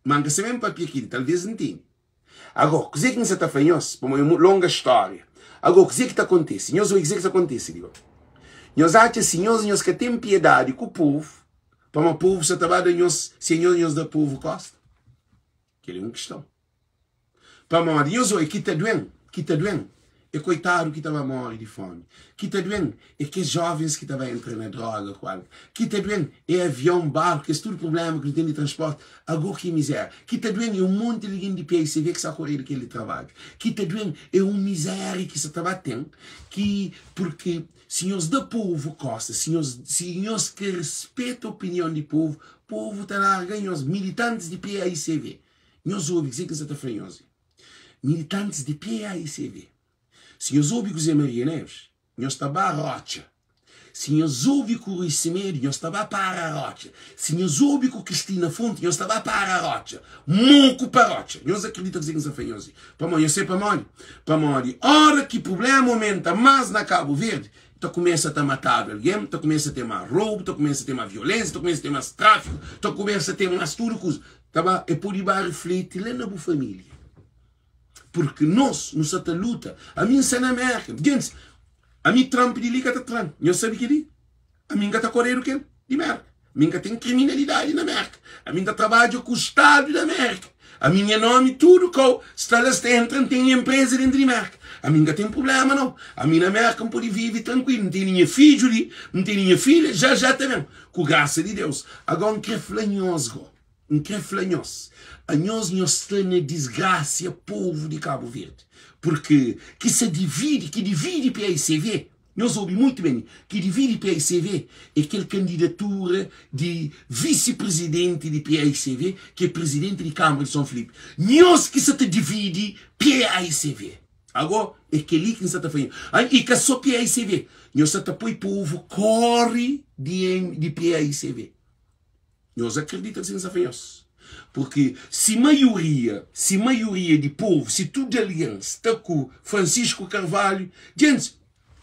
Ma N ka sabe N papia kili, talvês N tene. Agó, kuzê ki N sa ta fla nhos, pamodi é un longa stória. Agó, kuzê ki ta kontise? Nhos obi kuzê ki ta kontise li gó. Nhos atxa si nhos nhos ka ten piedadi ku povu, pamodi povu sa ta ba da nhos si anhos nhos da povu kosta? Kel é un kiston. Pamodi nhos odja ki ta duen, ki ta duen é koitadu ki ta ba móre di fómi. Ki ta duen é kes jóvens ki ta ba entra na dróga ku álkol. Ki ta duen é avion, barku, kes tudu prubléma ki nu ten di transpórti. Agó ki mizéria. Ki ta duen é un monti di algen di PICV ki sta kore di kel di trabadju. Ki ta duen é un mizéria ki sa ta ba ten ki purki si nhos da povu kósta, si nhos si nhos ka rispeta opinion di povu, povu ta larga nhos. Militantis di PICV, nhos obi kuzê ki N sa ta fla nhos li. Militantis di PAICV, si nhos obi ku Zé Maria Neves, nhos ta ba rotxa. Si nhos obi ku Rui Semedo, nhos ta ba para rotxa. Si nhos obi ku Cristina Fonte, nhos ta ba para rotxa. Moku pa rotxa. Nhos akredita kuzê ki N sta fla nhos li. Pamodi, nhos sabe pamodi? Pamodi ora ki prubléma omenta más na Kabu Verdi, ta kumesa ta matadu algen, ta kumesa ten más roubu, ta kumesa ten más violénsia, ta kumesa ten más tráfiku, ta kumesa ten más tudu kuza. Ta ba, e pode ba refleti la na bu família. Porque nos, nu sa ta luta. Ami N sta na Amérika. Gentis, ami Trump di li ka ta tra-m. Nhos sabe kel-li? Ami N ka ta koredu ku el di Mérka. Ami N ka ten kriminalidadi na Mérka. Ami N ta trabadja ku Stadu di Amérika. Ami nha nomi tudu kau sta la, sta entra, N ten nha enpreza dentu di Mérka. Ami N ka ten prubléma nau. Ami na Mérka N pode vive trankuilu. N tene nha fidju li, N tene nha filha, já já ta ben, ku grasa di Deus. Agora N kre fla nhos go. N kre fla nhos, anhos nhos sta na disgrasia povu di Kabu Verdi, purki ki sa dividi, ki dividi paicv, nhos obi muitu ben, ki dividi paicv é kel kandidatura di visi prizidenti di paicv ki é prizidenti di Kamara di Son Filipi. Nhos ki sa ta dividi paicv. Ago é kel-li ki N sa ta fla nhos. I ka so paicv, nhos sa ta poi povu kori di paicv. Nhos akredita si N sa fla nhos? Purki si maioria, si maioria di povu, si tudu algen sta ku Francisco Carvalho, djentis,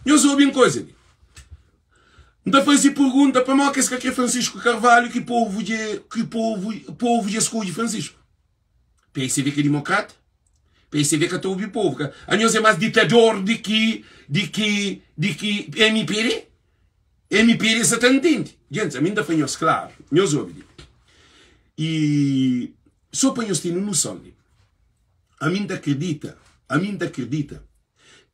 nhos obi un koza li. N ta faze pergunta pamodi ki es ka kre Francisco Carvalho ki povu dje, ki povu, povu dje skodje Francisco. PSV ka dimokrata? PSV ka ta obi povu? Ka, anhos é mas ditador di ki, di ki, di ki MPD? MPD sa ta ntende. Gentis, ami N ta fla nhos klaru, nhos obi li. I so pa nhos tene noson li, ami N ta kridita, ami N ta kridita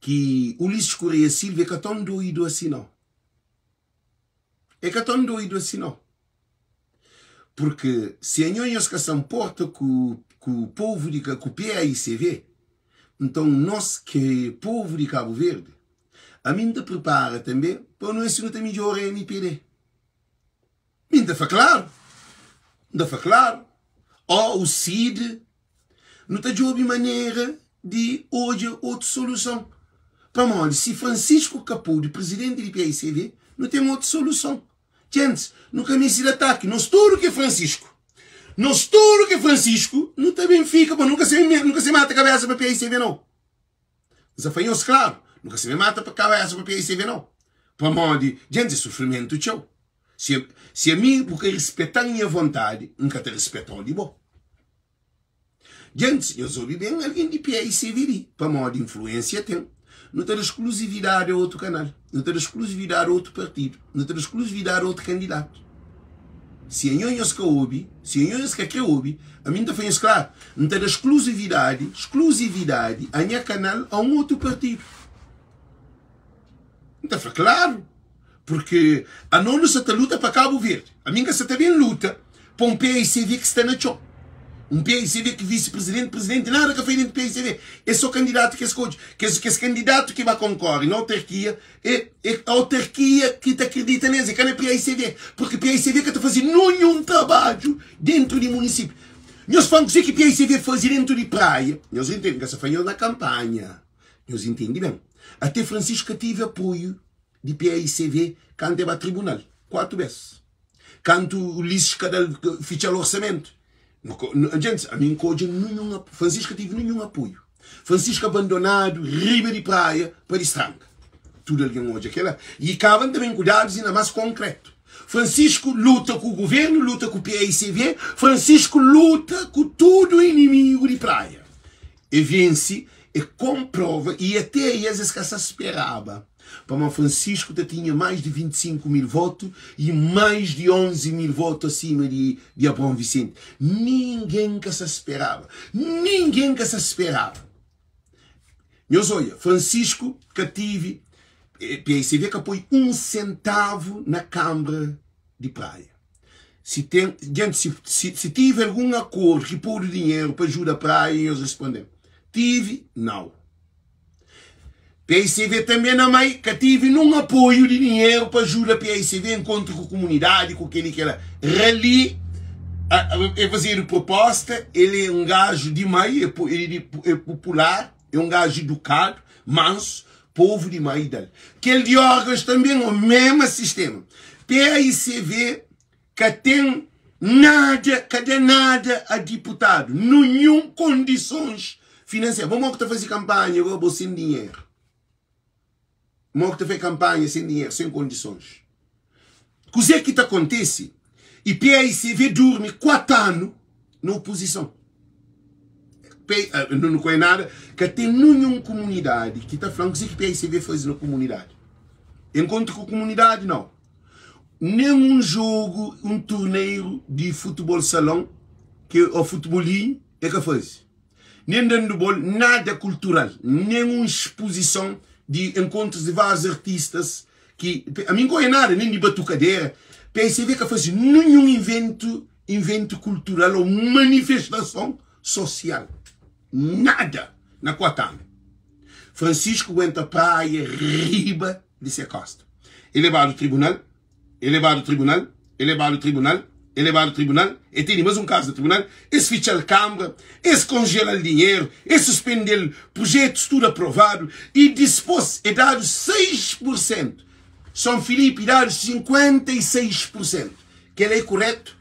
ki Ulisses Correia Silva é ka ton doidu asi nau. É ka ton doidu asi nau. Purki si anho nhos ka sa nporta ku ku povu di ku PAICV, nton nos ki é povu di Kabu Verdi, Ami N ta pripara tanbe pa nu si nu ta midjora MPD. Mi N ta fla klaru, N ta fla klaru, ó o CID, nu ta djobe manera di odja otu soluson. Pamodi si Francisco ka pode prizidenti di PICV, nu ten otu soluson. Djentis, nu ka meste di ataki, nos tudu ki é Francisco. Nos tudu ki é Francisco, nu ta ben fika, pa nu ka se mata kabesa pa PICV nau. N sa fla nhos klaru, nu ka sabe mata pa kabesa pa PICV nau. Pamodi, djenti, é sufrimentu txeu. Si, si ami bu ka rispeta-m nha vontadi, N ka ta rispeta-u di bo. Djentis, nhos obi ben algen di PICV li, pamodi influensia ten. Nu ta da skluzividadi a otu kanal, nu ta da skluzividadi a otu partidu, nu ta da skluzividadi a otu kandidatu. Si anho nhos ka obi, si anho nhos ka kre obi, ami N ta fla nhos klaru, N ta da skluzividadi, skluzividadi a nha kanal a un otu partidu. N ta fla klaru, purki ano nu sa ta luta pa Kabu Verdi. Ami N ka sa ta ben luta pa un paicv ki sta na txon. Un paicv ki visi prizidenti, prizidenti nada ka fai dentu paicv. É so kandidatu ki es skodje. Kes, kes kandidatu ki ba konkore na autarkia, É é autarkia ki ta akredita nes, é ka na PAICV, porque PAICV ka ta faze nunhun trabadju dentru di munisípiu. Nhos fla-m kuzê ki PAICV faze dentru di Praia, nhos intende, N ka sa fla nhos na kanpanha, nhos intende ben. Ate Francisco ka tive apoiu di PAICV kantu e ba tribunal, 4 bes. Kantu Ulisses ka da-l, fitxa-l orsamentu. Djentis, ami N ka odja ninhun, Francisco ka tive ninhun apoiu. Francisco abandonadu riba di praia pa distranka. Tudu algen odja kela. I kaba N ta ben ku dadus inda más konkretu. Francisco luta ku guvernu, luta ku PAICV, Francisco luta ku tudu inimigu di praia. E vense, e konprova, i ate es, es ka sa speraba. Pamodi Francisco ta tinha mais di 25 mil votu y mais di 11 mil votu acima di di Abraão Vicente. Ninguém ka sa speraba. Ninguém ka sa speraba. Nhos oia, Francisco ka tive, PICV ka poi um centavo na Câmara di Praia. Si ten, gente, si, si, si tive algum acordo ki podu dinheiro pa ajuda Praia, nhos respondem. Tive? Não. PICV tanbe na mai ka tive nun apoiu di dinheru pa ajuda PICV enkontru ku kumunidadi ku keli kela rali e fazedu proposta el e un gaju di mai e popular e un gaju idukadu mansu povu di mai dal kel di organs tanbe o mema sistema PICV ka ten nada, ka da nada a diputadu, nunhun kondisons finanseru. Bo mo ki ta faze kanpanha go bo sen dinheru? Mo ki ta faze kanpanha sen dinheru, sen kondisons? Kuze ki ta kontese? I PAICV durmi 4 anu na opozison. Nu ka nada, ka ten nunhun kumunidadi ki ta fla-m kuze ki PAICV faze na kumunidadi. Enkontru ku kumunidadi, nau. Nen un jogu, un torneiru di futebol salon ki o futebolinhu e ka faze. Nen dandubol, nada kultural, nen un spuzison di enkontrus di várius artistas ki ami N ka oia nada, nen di batukadera. PSV ka faze ninhun inventu, inventu kultural o manifestason sosial. Nada na 4 anu. Francisco guenta Praia riba di se kosta. E lebadu tribunal, e lebadu tribunal, e lebadu tribunal, e lebadu tribunal, e tene mas un kazu na tribunal, es fitxa-l kanbra, es konjela-l dinheru, es suspende-l prujetus tudu aprovadu i dispos e dadu 6 pur sentu. Son Filipi dadu 56 pur sentu. Kel-la é kuretu?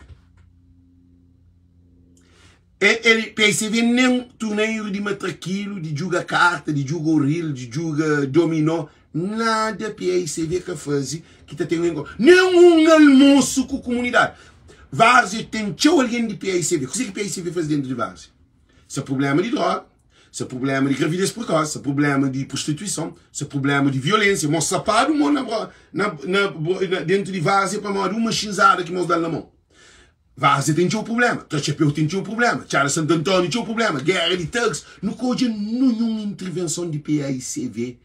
E el PSV nen torneiru di matrakilu, di djuga karta, di djuga oril, di djuga dominó, nada PSV ka faze ki ta ten enko. Nen un almosu ku kumunidadi. Várzea ten txeu algen di PSV. Kuzê ki PSV faze dentu di Várzea? Se prublema di droga, se prublema di gravidez prekosi, se prublema di prostituison, se prublema di violensia. Mos sapadu mo na na na dentu di Várzea pamodi un maxinzada ki mos da-l na mon. Várzea ten txeu prubléma, Trachapéu ten txeu prubléma, Txada Santu Antóniu txeu prubléma, géra di thugs, nu ka odja ninhun intervenson di PAICV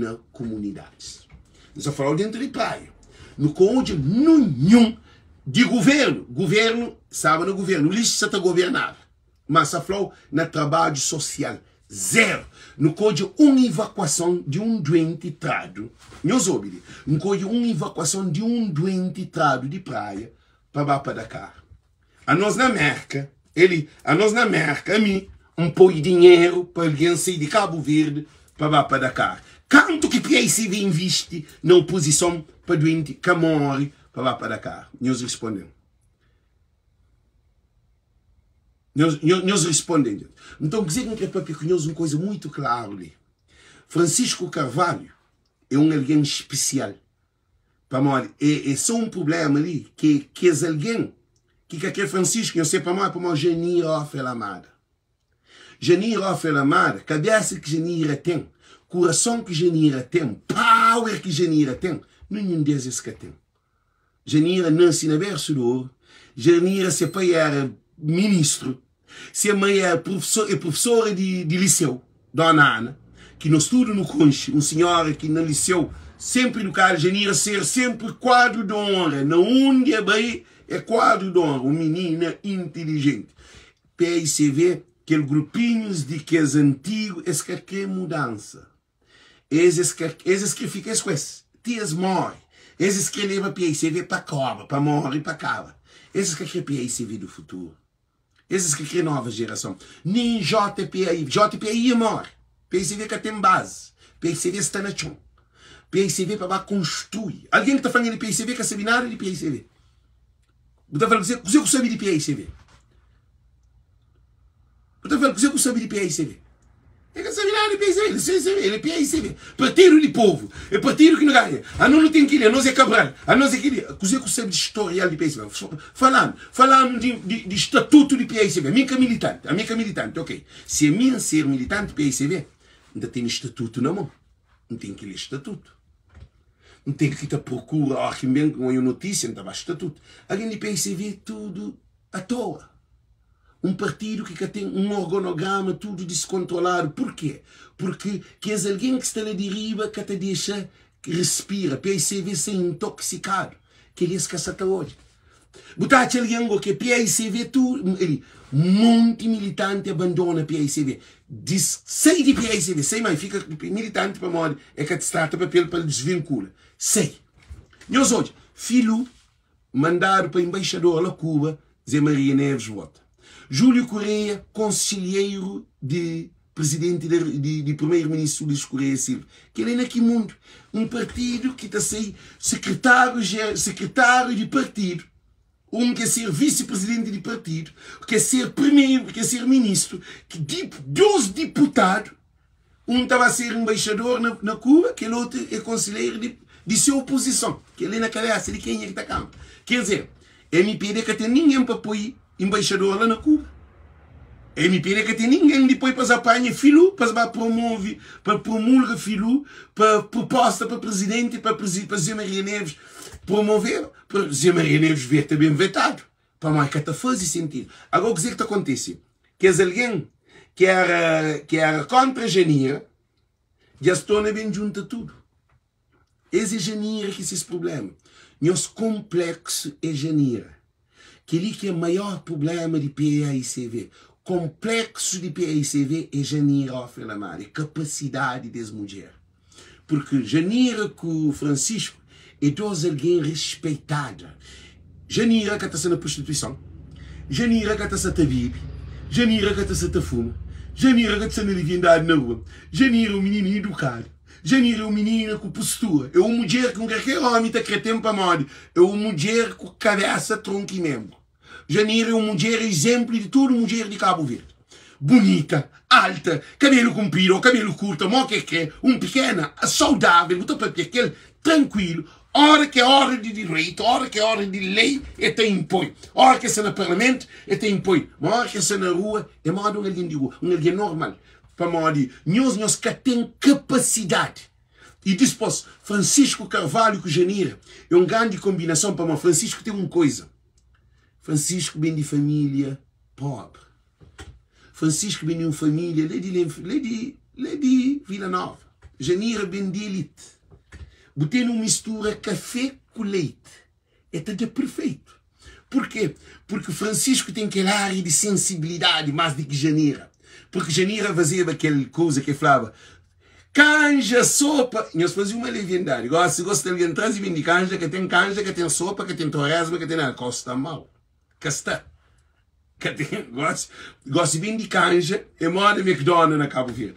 na kumunidadis. N sa fla-u dentu di Praia, nu ka odja ninhun di guvernu, guvernu staba na guvernu, li sa ta governaba, ma sa fla-u na trabadju sosial, zeru. Nu ka odja un ivakuason di un duenti tradu, nhos obi li, nu ka odja un ivakuason di un duenti tradu di Praia pa ba pa Dakar. Anos na Merka, eli, anos na Merka, ami N poi dinheru pa algen sai di Kabu Verdi pa ba pa Dakar. Kantu ki PICV invisti na opozison pa duenti ka mori pa ba pa Dakar? Nhos risponde-m. Nhos, nhos risponde-m. Nton, kuzê ki N kre papia ku nhos un koza muitu klaru li. Francisco Carvalho é un algen spesial. Pamodi é sô un prubléma li ki kes algen ki ka krê Francisco, nhos sê pamodi? Pamodi Janira Ofel Amada. Janira Ofel Amada, kabésa ki Janira ten, kurason ki Janira ten, power ki Janira ten, ninhun des es ka ten. Janira nase na bersu di oru, Janira se pai éra ministru, Se mai é é profesora di di liseu, Dona Ana, ki nos tudu nu konxe, un sinhora ki na liseu senpri idukadu, Janira ser senpri kuadru di onra, na undi e bai é kuadru di onra, un minina intilijenti. PICV, kel grupinhus di kes antigu, es ka kre mudansa. Es es ka es es kre fika es ku es ti es more. Es es kre leba PICV pa koba, pa more, pa kaba. Es es ka kre PICV do futuru. Es es ka kre nova jerason. Nen JPAI. JPAI ia more. PICV ka ten bazi. PICV sta na txon. PICV pa ba konstrui. Algen ki ta fla-m di PICV ka sabe nada di PICV. Bu ta fla-m kuzê ku sabe di PICV? Bu ta fla-l kuzê ku sabe di PAICV? El ka sabe nada di PAICV, el sê sabe, el é PAICV, Partidu di Povu, é partidu ki nu ganha, anos nu ten kili, anos é Cabral, anos é kili. Kuzê ku sabe di storial di PAICV? Fala-nu, fala-nu di, di, di statutu di PAICV. Ami N ka militanti, ami N ka militanti, ok. Si ami N ser militanti PAICV, N ta tene statutu na mon, N ten ki lé statutu. N ten ki ta prokura óra ki N ben N oia notísia N ta ba statutu. Algen di PICV tudu atoa. Un partidu ki ka ten un orgonograma tudu diskontroladu. Purkê? Purki kes algen ki sta la di riba ka ta dexa respira. PICV sta intoksikadu. Kel-li es ka sa ta odja. Bu ta atxa algen go ki é PICV tudu ali. Monti militanti abandona PICV. Dis sai di PICV, sai mai fika militanti pamodi e ka distrata papel pa el desvinkula. Sai. Nhos odja, Filu mandadu pa embaixador la Cuba, Zé Maria Neves vota. Júlio Correia, conselheiro di presidenti di, di primeiro ministro Ulisses Correia Silva. Kel-li na ki mundu? Un partidu ki ta sai sekretáriu, sekretáriu di partidu, un ke ser visi-presidenti di partidu, ke ser primeiro, ke ser ministru, ki di, dos diputadu, Un ta ba ser nbaixador na, na Kuba, kel otu é konselheru di, di se opozison. Kel-li na kabésa di kenha ki ta kanpa. Ker dizer, mpd ka ten ningen pa poi nbaixador la na Kuba. Mpd ka ten ningen di poi pa es apanha Filu, pa es ba promove, pa promulga Filu, pa proposta pa prezidenti, pa, pa Zé Maria Neves promoveba. Pa Zé Maria Neves veta ben vetadu. Pamodi ka ta faze sentidu. Agora kuzê ki ta kontise? Kes algen ki éra ki éra kóntra Janira dja es torna ben djunta tudu. Es é Janira ki ses prubléma. Nhos konpléksu é Janira. Kel-li ki é maior prubléma di PAICV. Konpléksu di PAICV é Janira Ofre Lamar, é kapasidadi des mudjer. Purki Janira ku Francisco é dos algen respeitada. Janira ka ta sta na prostituison, Janira ka ta sta ta bebe, Janira ka ta sta ta fuma, Janira ka ta sta na liviandadi na rua. Janira é un minina idukadu, Janira é un minina ku postura, é un mudjer ki un kalker omi ta kre ten pamodi é un mudjer ku kabesa, tronku i menbru. Janira é un mudjer izénplu di tudu mudjer di Kabu Verdi. Bunita, alta, kabelu kunpridu ô kabelu kurtu, mó ki el krê, un pikena, saudável, bu ta papia ku el trankuilu. Óra ki é óra di direitu, óra ki é óra di lei, el ta inpoi. Óra ki el sta na parlamentu, el ta inpoi. Má óra ki el sta na rua, é móda un algen di rua, un algen normal. Pamodi nhos, nhos ka ten kapasidadi. I dispôs, Francisco Carvalho ku Janira é un grandi konbinason, pamodi Francisco ten un koza. Francisco ben di família pobri. Francisco ben di un família la di la di la di Vila Nova. Janira ben di elite. Bu tene un mistura kafé ku leite, e ta da perfeitu. Purkê? Purki Francisco ten kel ária di sensibilidadi más di ki Janira. Purki Janira fazeba kel kuza ki e flaba, Kanja, sopa, nhos faze uma leviandadi. Gosi gosi ta algen traze ben di kanja, ka ten kanja, ka ten sopa, ka ten toresma, ka ten nada. Kau sta mau. Ka sta. Ka ten. Gosi, gosi ben di kanja é moda McDonald na Kabu Verdi.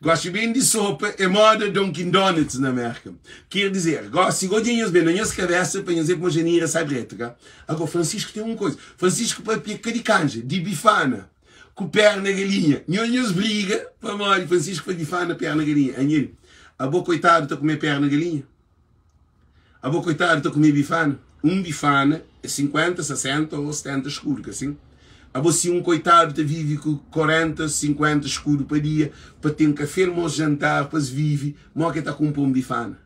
Gosi ben di sopa é moda Dunkin Donuts na Merka. Ker dizer, gosi go dja nhos ben na nhos kabesa pa nhos é kuma Janira sai dretu, ka? Ago Francisco ten un koza. Francisco papia ka di kanja, di bifana. Ku perna galinha. Nhos nhos briga pamodi Francisco fla bifana perna galinha. Anhel, abo koitadu ta kume perna galinha? Abo koitadu ta kume bifana? Un bifana é 50, 60 ou 70 escudo, ka sin? Abo si un koitadu ta vive ku 40, 50 escudo pa dia pa ten kafé, almoço, jantar, pa es vive, mo ke ta kunpra un bifana?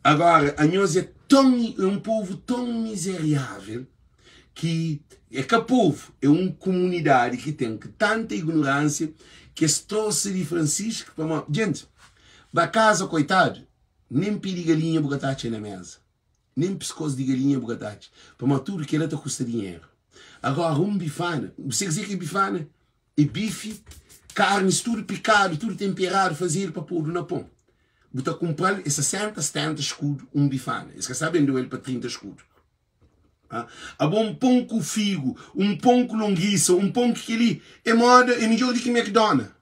Agora, anhos é ton, é un povu ton mizeriável ki é ka povu, é un kumunidadi ki ten ki tanta ignoránsia ki es trosa di Francisco pamodi, djenti, ba kaza koitadu, nen pi di galinha bu ka ta atxa na meza, nen piskos di galinha bu ka ta atxa, pamodi tudu kila ta kusta dinheru. Agora, un bifana, bu sabe kuzê ki é bifana? É bifi, karnis tudu pikadu, tudu tenperadu, fazedu pa podu na pon. Bu ta kunpra-l, é 60, 70 skudu un bifana. Es ka sa bende-u el pa 30 skudu. Abo un pon ku figu, un pon ku longisa, un pon ki kel-li é moda, é midjór di ki McDonald.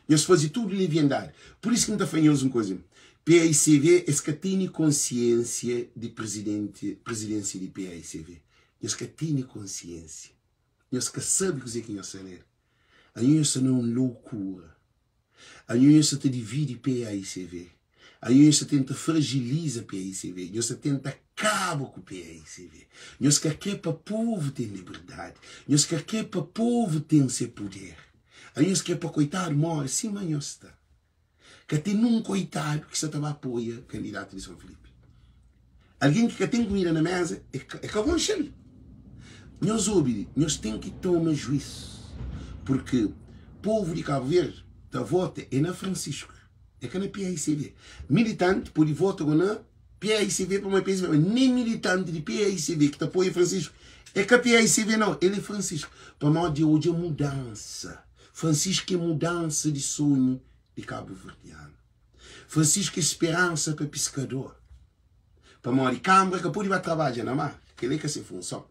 Nhos faze tudu liviandadi. Pur isu ki N ta fla nhos un kuza, paicv es ka tene konsiensia di prizidenti, prizidênsia di paicv. Nhos ka tene konsiensia. Nhos ka sabe kuzê ki nhos sta na el. Anho nhos sta na un loukura. Anho nhos sta ta dividi paicv. Anho nhos sta tenta fragiliza paicv. Nhos sta tenta kaba ku paicv. Nhos ka kre pa povu ten liberdadi. Nhos ka kre pa povu ten se puder. Anho nhos kre pa koitadu more sima nhos sta. Ka ten nun koitadu ki sta ta ba apoia kandidatu di Son Filipi. Algen ki ka ten kumida na meza e ka konxe-l. Nhos obi li, nhos ten ki toma juis, purki povu di Kabu Verdi ta vota e na Francisco, e ka na paicv. Militanti pode vota go na paicv pamodi paicv, ma nen militanti di paicv ki ta apoia Francisco e ka paicv nau, el e Francisco, pamodi e odja mudansa. Francisco e mudansa di sonhu di kabuverdianu. Francisco é speransa pa piskador, pamodi kanbra ka pode ba trabadja na mar, kel-li é ka se funson.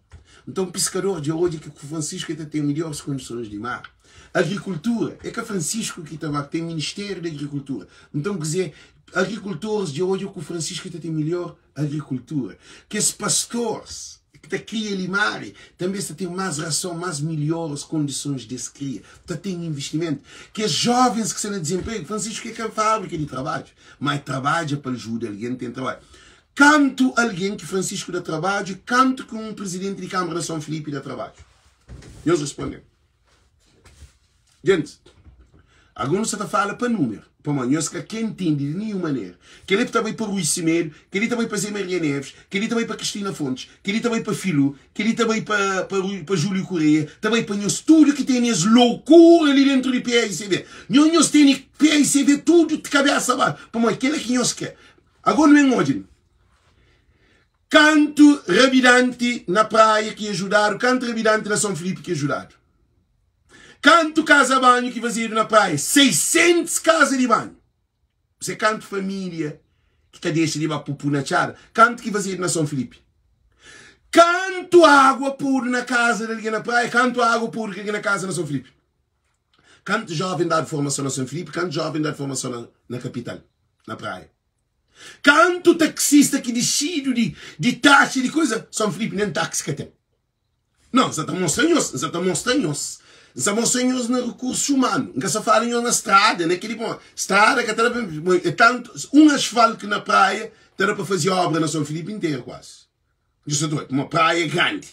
Nton, piskador dja odja ki ku Francisco el ta ten midjóris kondisons di mar. Agrikultura, é ka Francisco ki ta ba, ten Ministériu di Agrikultura. Nton, kuzê, agrikultoris dja odja ku Francisco el ta ten midjór agrikultura. Kes pastors ki ta kria limária tanbe es ta ten más rason, más milhoris kondisons di es kria, ta ten investimentu. Kes jovens ki sta na dizenpregu, Francisco é ka fábrika di trabadju, má e trabadja pa ajuda algen ten trabadju. Kantu algen ki Francisco da trabadju i kantu ki un prizidenti di Kánmara na Son Filipi da trabadju? Nhos responde-m. Gentis, alguns sa ta fala pa numeru, pamodi nhos ka kre ntende di ninhun manera. Kel-li ta bai pa Rui Semedo, kel-li ta bai pa Zé Maria Neves, kel-li ta bai pa Cristina Fontes, kel-li ta bai pa Filu, kel-li ta bai pa pa pa Júlio Correia, ta bai pa nhos tudu ki tene es loukura li dentru di PAICV. Nhos nhos tene PAICV tudu di kabesa ba, pamodi kel-la ki nhos kre. Ago nu ben odja li. Kantu rabidanti na Praia ki ajudadu, kantu rabidanti na Son Filipi ki ajudadu. Kantu kaza banhu ki fazedu na Praia? 600 kaza di banhu. Se kantu familia ki ta dexa di ba pupu na txada? Kantu ki fazedu na Son Filipi? Kantu agua podu na kaza di algen na Praia? Kantu agua podu ki algen na kaza na Son Filipi? Kantu joven dadu formason na Son Filipi? Kantu joven dadu formason na, na kapital, na Praia? Kantu taxista ki dixidu di, di taxa di koisa? Son Filipi nen taxi ka ten. Não, N sa ta mostra nhos, N sa ta mostra nhos, N sa mostra nhos na rekursu umanu, N ka sa fala nhos na strada, na keli pamodi strada ka ta da pa, é tantu, un asfaltu na praia ta da pa faze obra na Son Filipe interu kuazi. Nhos sa ta odja, pamodi praia é grandi,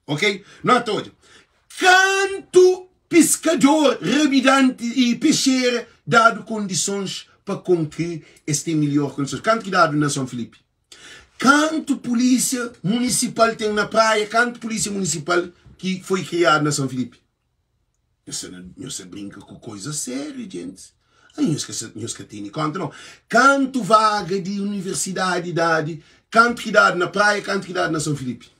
ok? No ta odja kantu piskador, rabidanti i pexera dadu kondisons pa kon ki es ten milhor kondisons, kantu ki dadu na Son Filipe? Kantu pulísia munisipal ten na Praia? Kantu pulísia munisipal ki foi kriadu na Son Filipi? Nhos sa nhos sa brinka ku koisa sériu, djentis. Ai, nhos ka sa nhos ka tene konta nau. Kantu vaga di universidadi dadi? Kantu ki dadu na Praia? Kantu ki dadu na Son Filipi?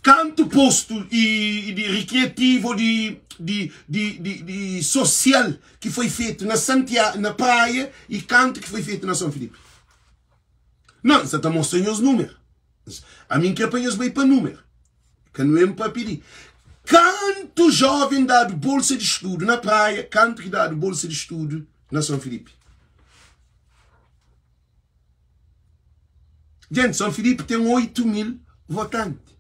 Kantu postu i di rikriativu o di di di di di sosial ki foi fetu na Santia na Praia i kantu ki foi fetu na Son Filipi? Não, N sa ta mostra nhos númeru. Ami N kre pa nhos bai pa númeru. Ka nu en papia di kantu jóven dadu bolsa di studu na Praia, kantu ki dadu bolsa di studu na Son Filipi. Gente, Son Filipi ten 8 mil votanti.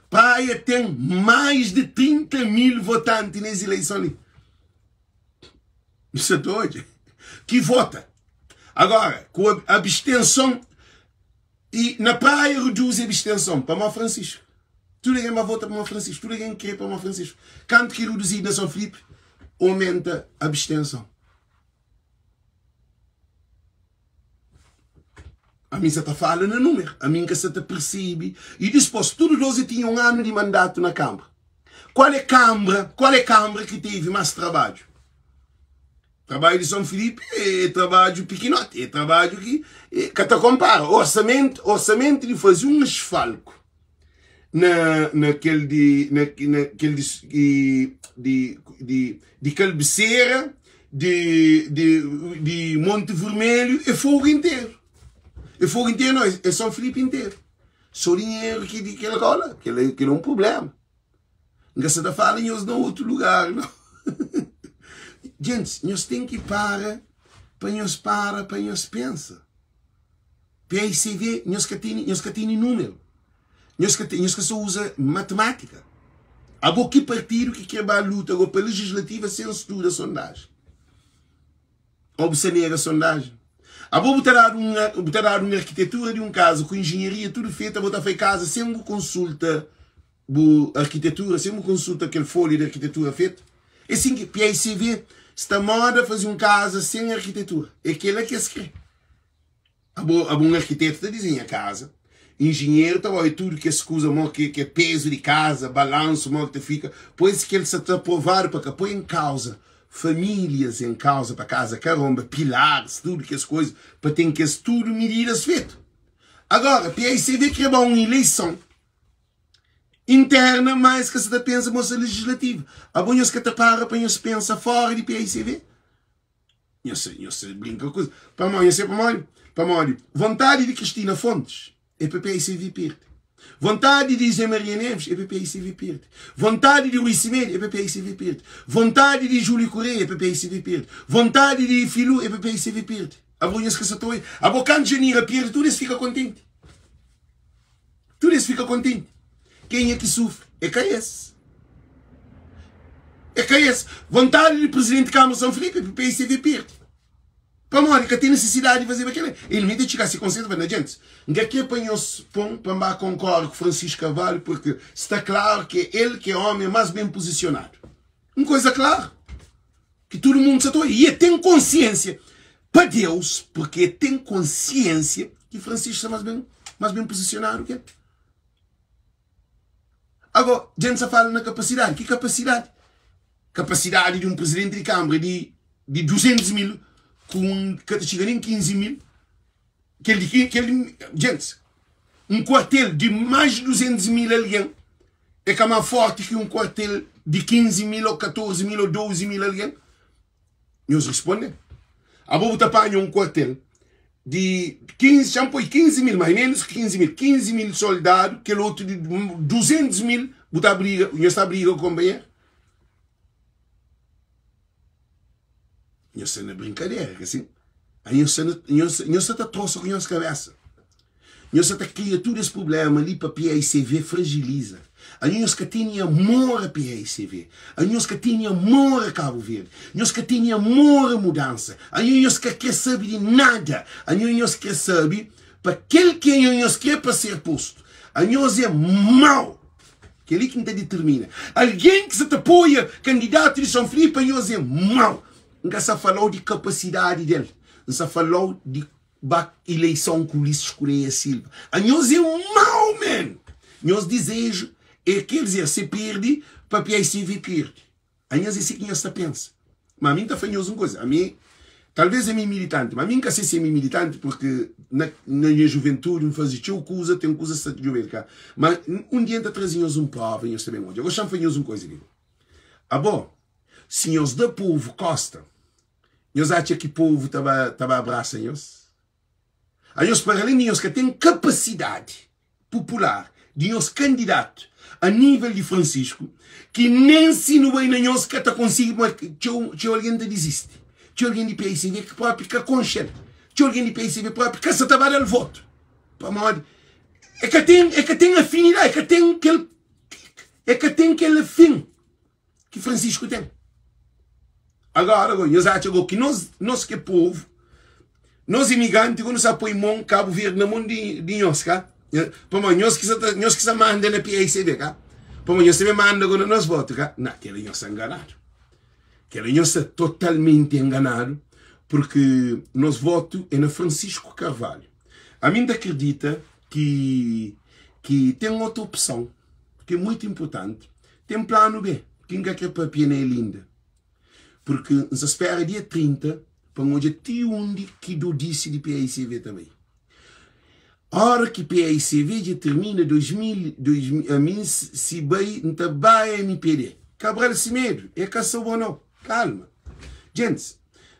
Praia ten mais di 30 mil votanti nes ileison li. Nhos sa ta odja ki vota. Agora, ku abstenson e na Praia reduzi abstenson pa Mó Francisco. Tudu algen ba vota pa Mó Francisco, tudu algen kre pa Mó Francisco. Kantu ki reduzidu na Son Filipe, aumenta abstenson. Ami sa ta fala na numeru, ami nka sa ta persebi. I dispos, tudu dos e tinha un anu di mandatu na Kambra. Kual é Kambra, kual é Kambra ki tevi mas trabadju? Trabadju di Son Filipi é trabadju pikinoti, é trabadju ki ka ta konpara. Orsamentu, orsamentu di faze un asfalku na na kel di na na kel di di di di Kalbisera di di di Monte Vermelho é fogo interu é fogo interu não é São Filipe interu só dinheru ki di kel rola kel kel é um problema N ka sa ta fala nhos na otu lugar não Gentis nhos ten ki para pa nhos para pa nhos pensa. PICV nhos ka tene nhos ka tene número nhos ka nhos ka sa uza matemátika abo ki partidu ki kre ba luta go pa legislativa sen studa sondajen ou bu sa nega sondajen abo bu ta dadu un bu ta dadu un arkitetura di un kaza ku enjenharia tudu fetu abo ta fai kaza sen bu konsulta bu arkitetura sen bu konsulta kel folha di arkitetura fetu é sin ki PICV sta moda faze un kaza sen arkitetura é kela ki es kre. Abo, abo un arkitetu ta dizenha kaza. Injinheru ta bai tudu kes kuza mo ki ke pezu di kaza, balansu mo ki ta fika, pois kel sa ta aprovadu pa ka poi en kauza famílias en kauza pa kaza ka ronba, pilaris, tudu kes kuza, pa ten kes tudu mididas fetu. Agora, PICV kre ba un ileison interna, ma es ka sa ta pensa mo sa legislativa. Abo nhos ka ta para pa nhos pensa fora di PICV? Nhos nhos brinka ku pamodi nhos sabe pamodi? Pamodi vontadi di Cristina Fontes é pa PICV perde. Vontadi di Zé Maria Neves é pa PICV perde. Vontadi di Rui Semedo é pa PICV perde. Vontadi di Júlio Correia é pa PICV perde. Vontadi di Filu é pa PICV perde. Abo nhos ka sa ta oia. Abo kantu Janira perde tudu es fika kontenti. Tudu es fika kontenti. Kenha ki sufri é ka es. É ka es. Vontadi di Presidenti Câmara São Filipe é pa PICV perde. Pamodi ka ten nisisidadi di fazeba kel-la. El mi ta txiga si konsensu fla, na djentis, N ka kre pa nhos pon pa N ba konkore ku Francisco Carvalho porque sta klaru ki é el ki é omi más ben puzisionadu. Un koza klaru ki tudu mundu sa ta odja. I el ten konsiensia pa Deus, porque el ten konsiensia ki Francisco sta más ben, más ben puzisionadu ki el. Agora, djent sa fala na kapasidadi. Ki kapasidadi? Kapasidadi di un presidenti di Kâmara di, di 200 mil ku un ka ta txiga nen 15 mil. Kel di, kel di, djentis, un kuartel di más di 200 mil algen é ka más forti ki un kuartel di 15 mil ô 14 mil ô 12 mil algen? Nhos responde. Abo bu ta panha un kuartel di 15, xa-m poi 15 mil, mais menos ki 15 mil, 15 mil soldadu, kel otu di 200 mil, bu ta briga, nhos ta briga ku konpanheru? Nhos sta na brinkadera, ka sin? Nhos sta na, nhos, nhos sta ta trosa ku nhos kabesa. Nhos sa ta kria tudu es prublema li pa PAICV fragiliza. Anhos ka tene amor a PAICV. Anhos ka tene amor a Cabo Verde. Nhos ka tene amor a mudansa. Anhos ka kre sabe di nada. Anhos kre sabe pa kel ki anhos kre pa ser postu. Anhos é mau. Kel-li ki N ta ditermina. Algen ki sa ta apoia kandidatu di São Filipe, anhos é mau. N ka sa fala-u di kapasidadi del. N sa fala-u di Ba ileison ku Ulisses Correia Silva. Anhos é um mau man. Nhos dizeju é ker dizer se perde pa PICV perde. Anhos é si ki nhos ta pensa. Ma ami nta fla nhos um koza. Ami talvez ami militante, ma ami nka se si ami militante porque na na nha juventude nfaze txeu kuza, tem kuza sta djobe ka. Ma um dia nta traze nhos um prova nhos ta bem odja. Gosta nfla nhos um koza li. Abo si nhos da povo kosta Nhos atxa ki povu ta ba ta ba abrasa nhos? Anhos para alén di nhos ka ten kapasidadi pupular di nhos kandidatu a nível di Francisco ki nen si nu bai na nhos ka ta konsigi pamodi txeu txeu algen ta dizisti txeu algen di PICV ki propi ka konxe-l txeu algen di PICV propi ka sa ta ba da-l votu pamodi e ka ten e ka ten afinidadi e ka ten kel e ka ten kel afin. ki Francisco ten. Agora, go, nhos atxa go ki nos, nos ki é povo, nos imigranti go nu sa poi mon Cabo Verde na mon di, di nhos, ka? Pamodi nhos ki sa ta, nhos ki sa manda na PICB, ka? Pamodi nhos ta ben manda go na nos votu, ka? Na, kela nhos sta enganadu. Kela nhos sta totalmenti enganadu, porque nos votu é na Francisco Carvalho. Ami N ta akredita ki, ki ten otu opson ki é muitu inpurtanti, Ten planu B ki N ka kre papia na el inda, purki N sa spera dia 30 pa N odja ti undi ki dodisi di paicv ta bai. Ora ki paicv dja tirmina 2000, 2000, ami si bai N ta ba mpd. Cabral Semedo, e ka so bo nau. Kalma. Djentis,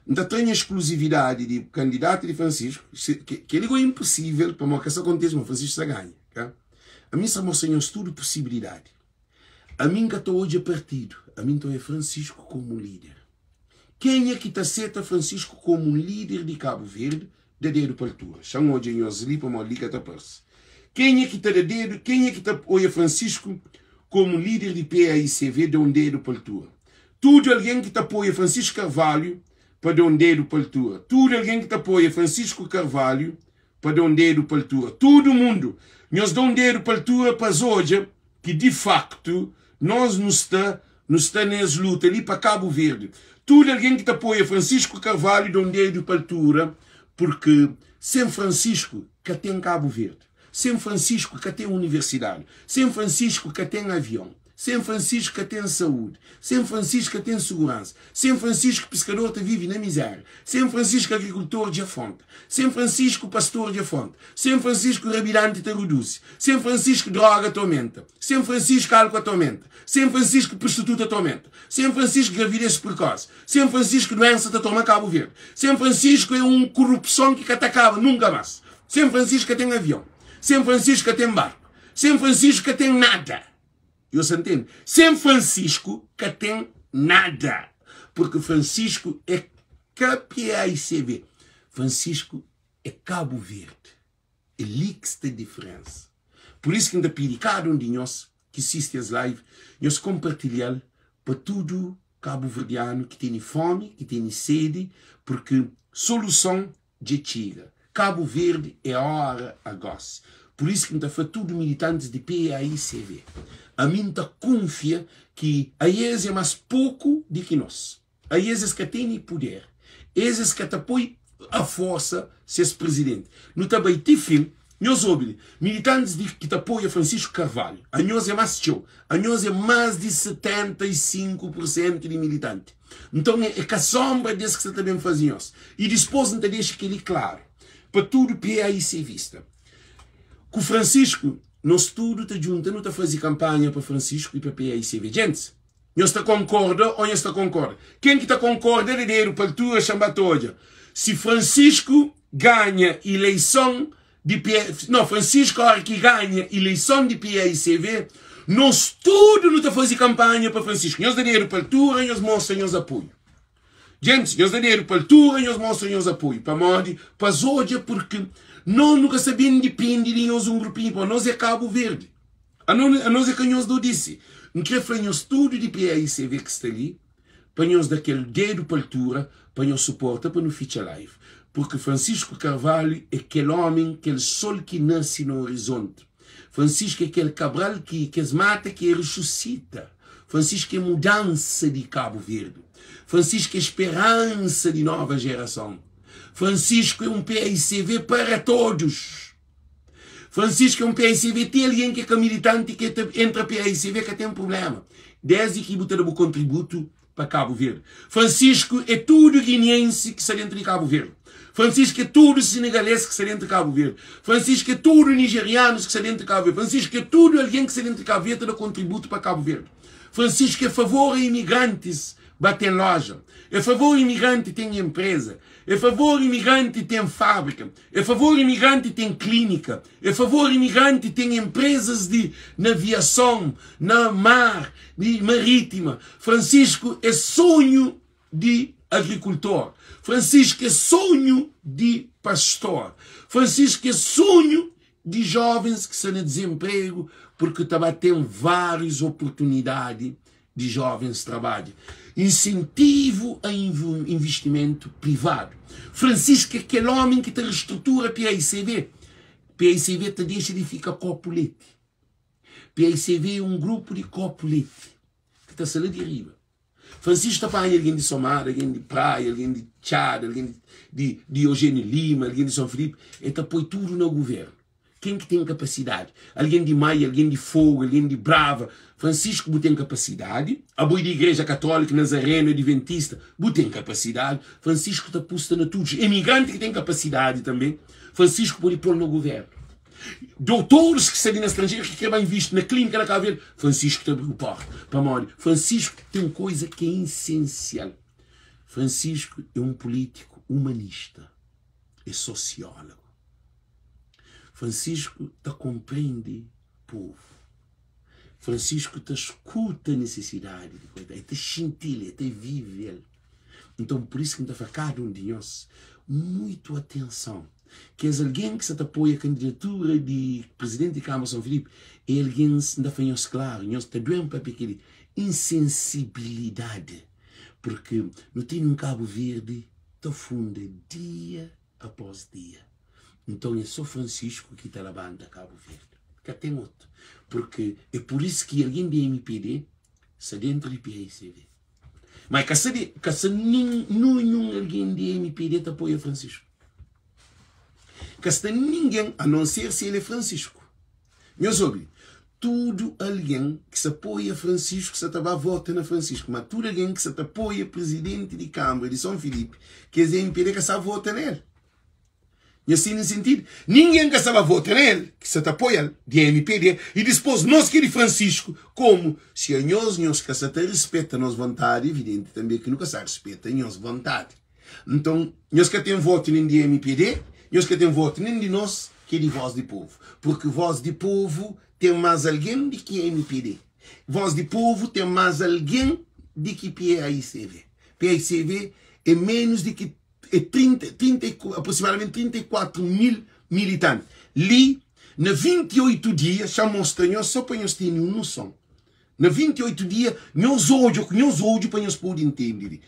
N ta tra nha eskluzividadi di kandidatu di Francisco, kel-li go é inposivel pamodi ka sa kontise ma Francisco sa ganha, ka? Ami N sa mostra nhos tudu posibilidadi. Ami N ka ta odja partidu, ami N ta odja Francisco komu un líder. Kenha ki ta seta Francisco komu un líder di Kabu Verdi, da dedu pa altura. Xa-m odja nhos li pamodi li ka ta parse. Kenha ki ta da dedu, kenha ki ta odja Francisco komu líder di PAICV, da un dedu pa altura. Tudu algen ki ta apoia Francisco Carvalho pa da un dedu pa altura. Tudu algen ki ta apoia Francisco Carvalho pa da un dedu pa altura. Tudu mundu, nhos da un dedu pa altura pa es odja ki di faktu nos nu sta nu sta na es luta li pa Kabu Verdi. Tudu algen ki ta apoia Francisco Carvalho da un dedu pa altura purki sen Francisco ka ten Kabu Verdi. Sen Francisco ka ten universidadi. Sen Francisco ka ten avion. Sen Francisco ka ten saúdi. Sen Francisco ka ten suguransa. Sen Francisco piskador ta vive na mizéria. Sen Francisco agrikultor dja fronta. Sen Francisco pastor dja fronta. Sen Francisco rabidanti ta ruduzi. Sen Francisco droga ta omenta. Sen Francisco álkuo ta omenta. Sen Francisco prostituta ta omenta. Sen Francisco gravidez prekosi. Sen Francisco duensa ta toma Kabu Verdi. Sen Francisco é un kurupson ki ka ta kaba nunka mas. Sen Francisco ka ten avion. Sen Francisco ka ten barku. Sen Francisco ka ten nada. Nhos ta ntende? Sen Francisco ka ten nada. Porque Francisco é ka PAICV. Francisco é Kabu Verdi. É li ki sta diferensa. Pur isu ki N ta pidi kada un di nhos ki sisti es live, nhos konpartilha-l pa tudu kabuverdianu ki tene fomi, ki tene sedi, purki soluson dja txiga. Kabu Verdi é ora agosi. Pur isu ki N ta fla tudu militantis di PAICV, ami N ta kunfia ki aes é mas poku di ki nos. Aes es ka tene puder. Es es ka ta poi a forsa ses presidenti. Nu ta bai ti fin. Nhos obi li, militantis di ki ta apoia Francisco Carvalho, anhos é mas txeu, anhos é mas di 75 por sentu di militanti. Nton é ka sombra des ki sa ta ben faze nhos. I dispos N ta dexa keli klaru pa tudu PAICvista. Ku Francisco nos tudu ta djunta nu ta faze kanpanha pa Francisco i pa PAICV. Djentis! Nhos ta konkorda o nhos ta konkorda? Ken ki ta konkorda da dedu pa altura xa-m ba ta odja si Francisco ganha ileison di P no Francisco ora ki ganha ileison di PAICV nos tudu nu ta faze kanpanha pa Francisco. Nhos da dedu pa altura nhos mostra nhos apoiu. Gentis nhos da dedu pa altura nhos mostra nhos apoiu pamodi pa es odja purki nos nu ka sa ben dipende di nhos un grupinhu pamodi nos é Kabu Verdi. Anos é ka nhos do disi. N kre fla nhos tudu di PAICV ki sta li pa nhos da kel dedu pa altura pa nhos suporta pa nu fitxa live. Purki Francisco Carvalho é kel omin, kel sol ki nase na orizonti. Francisco é kel Cabral ki kes mata ki e resusita. Francisco é mudansa di Kabu Verdi. Francisco é speransa di nova jerason. Francisco é un PAICV para todos. Francisco é um PAICV ti algen ki é ka militanti ki ta entra PAICV ka ten problema desdi ki bu ta da bu kontributu pa Kabu Verdi. Francisco é tudu guineense ki sta dentru di Kabu Verdi. Francisco é tudu senegalês ki sta dentru di Kabu Verdi. Francisco é tudu nigerianus ki sta dentru di Kabu Verdi. Francisco é tudu algen ki sta dentru di Kabu Verdi ta da kontributu pa Kabu Verdi. Francisco é favor a imigrantis ba ten loja. É favor imigranti ten enpreza. É favor imigranti ten fábrika. É favor imigranti ten klínika. É favor imigranti ten enprezas di na aviason, na mar, di marítima. Francisco é sonhu di agrikultor. Francisco é sonhu di pastor. Francisco é sonhu di jovens ki sta na dizenpregu purki ta ba ten várius oportunidadi di jovens trabadja. Insentivu a investimentu privadu. Francisco é kel omi ki ta restrutura PAICV. PAICV ta dexa di fika kopu leti. PAICV é un grupu di kopu leti ki ta sta la di riba. Francisco ta panha algen di Somada, algen di Praia, algen di Txada, algen di di Eugênio Lima, algen di São Filipe, el ta poi tudu na guvernu. Ken ki ten kapasidadi? Algen di Maia, algen di Fogo, algen di Brava. Francisco bu ten kapasidadi? Abo é di Igreja Katólika, Nazareno, Adventista, bu ten kapasidadi? Francisco ta pusta na tudu. Emigranti ki ten kapasidadi tanbe, Francisco pode pô-l na guvernu. Doutoris ki sta li na stranjeru ki kre ba invisti na klínika na Kabu Verdi, Francisco ta abriu porta. Pamodi? Francisco ten koisa ki é isensial. Francisco é un pulítiku umanista, é sosiólogu. Francisco ta konprende povu. Francisco ta skuta nisisidadi di koitadu, el ta xinti-l, el ta vive-l. Nton, pur isu ki N ta fla kada un di nhos, muitu atenson. Kes algen ki sa ta apoia kandidatura di prizidenti di Kâmara São Filipe é algens, N ta fla nhos klaru, nhos ta due-m papia kel-li, insensibilidadi, purki nu tene un Kabu Verdi ta funda dia após dia. Nton, é sô Francisco ki ta labanta Kabu Verdi, ka ten otu. Purki é pur isu ki algen di mpd sta dentu di PAICV. Mas ka sa di, ka sa nin, nunhun algen di mpd ta apoia Francisco. Ka sta ningen, a non ser si el é Francisco. Nhos obi, tudu algen ki sa apoia Francisco sa ta ba vota na Francisco, ma tudu algen ki sa ta apoia prizidenti di Kanbra di Son Filipi, kes MPD ka sa vota na el. Nhos tene sentidu? Ningen ka sa ba vota na el, ki sa ta apoia-l, di MPD, i dispos nos ki é di Francisco, komu si anhos nhos ka sa ta rispeta nos vontadi, evidenti tanbe ki nu ka sa rispeta nhos vontadi. Nton, nhos ka ten votu nen di mpd, nhos ka ten votu nen di nos ki é di Voz di Povu. Purki Voz di Povu ten más algen di ki mpd. Voz di Povu ten más algen di ki PAICV. PAICV é ménus di ki é 30, 30, aproximadamenti 34 mil militanti. Li, na 28 dia, xa mostra nhos, só pa nhos tene un noson. Na 28 dia, nhos odja ku nhos odju pa nhos pode intende li.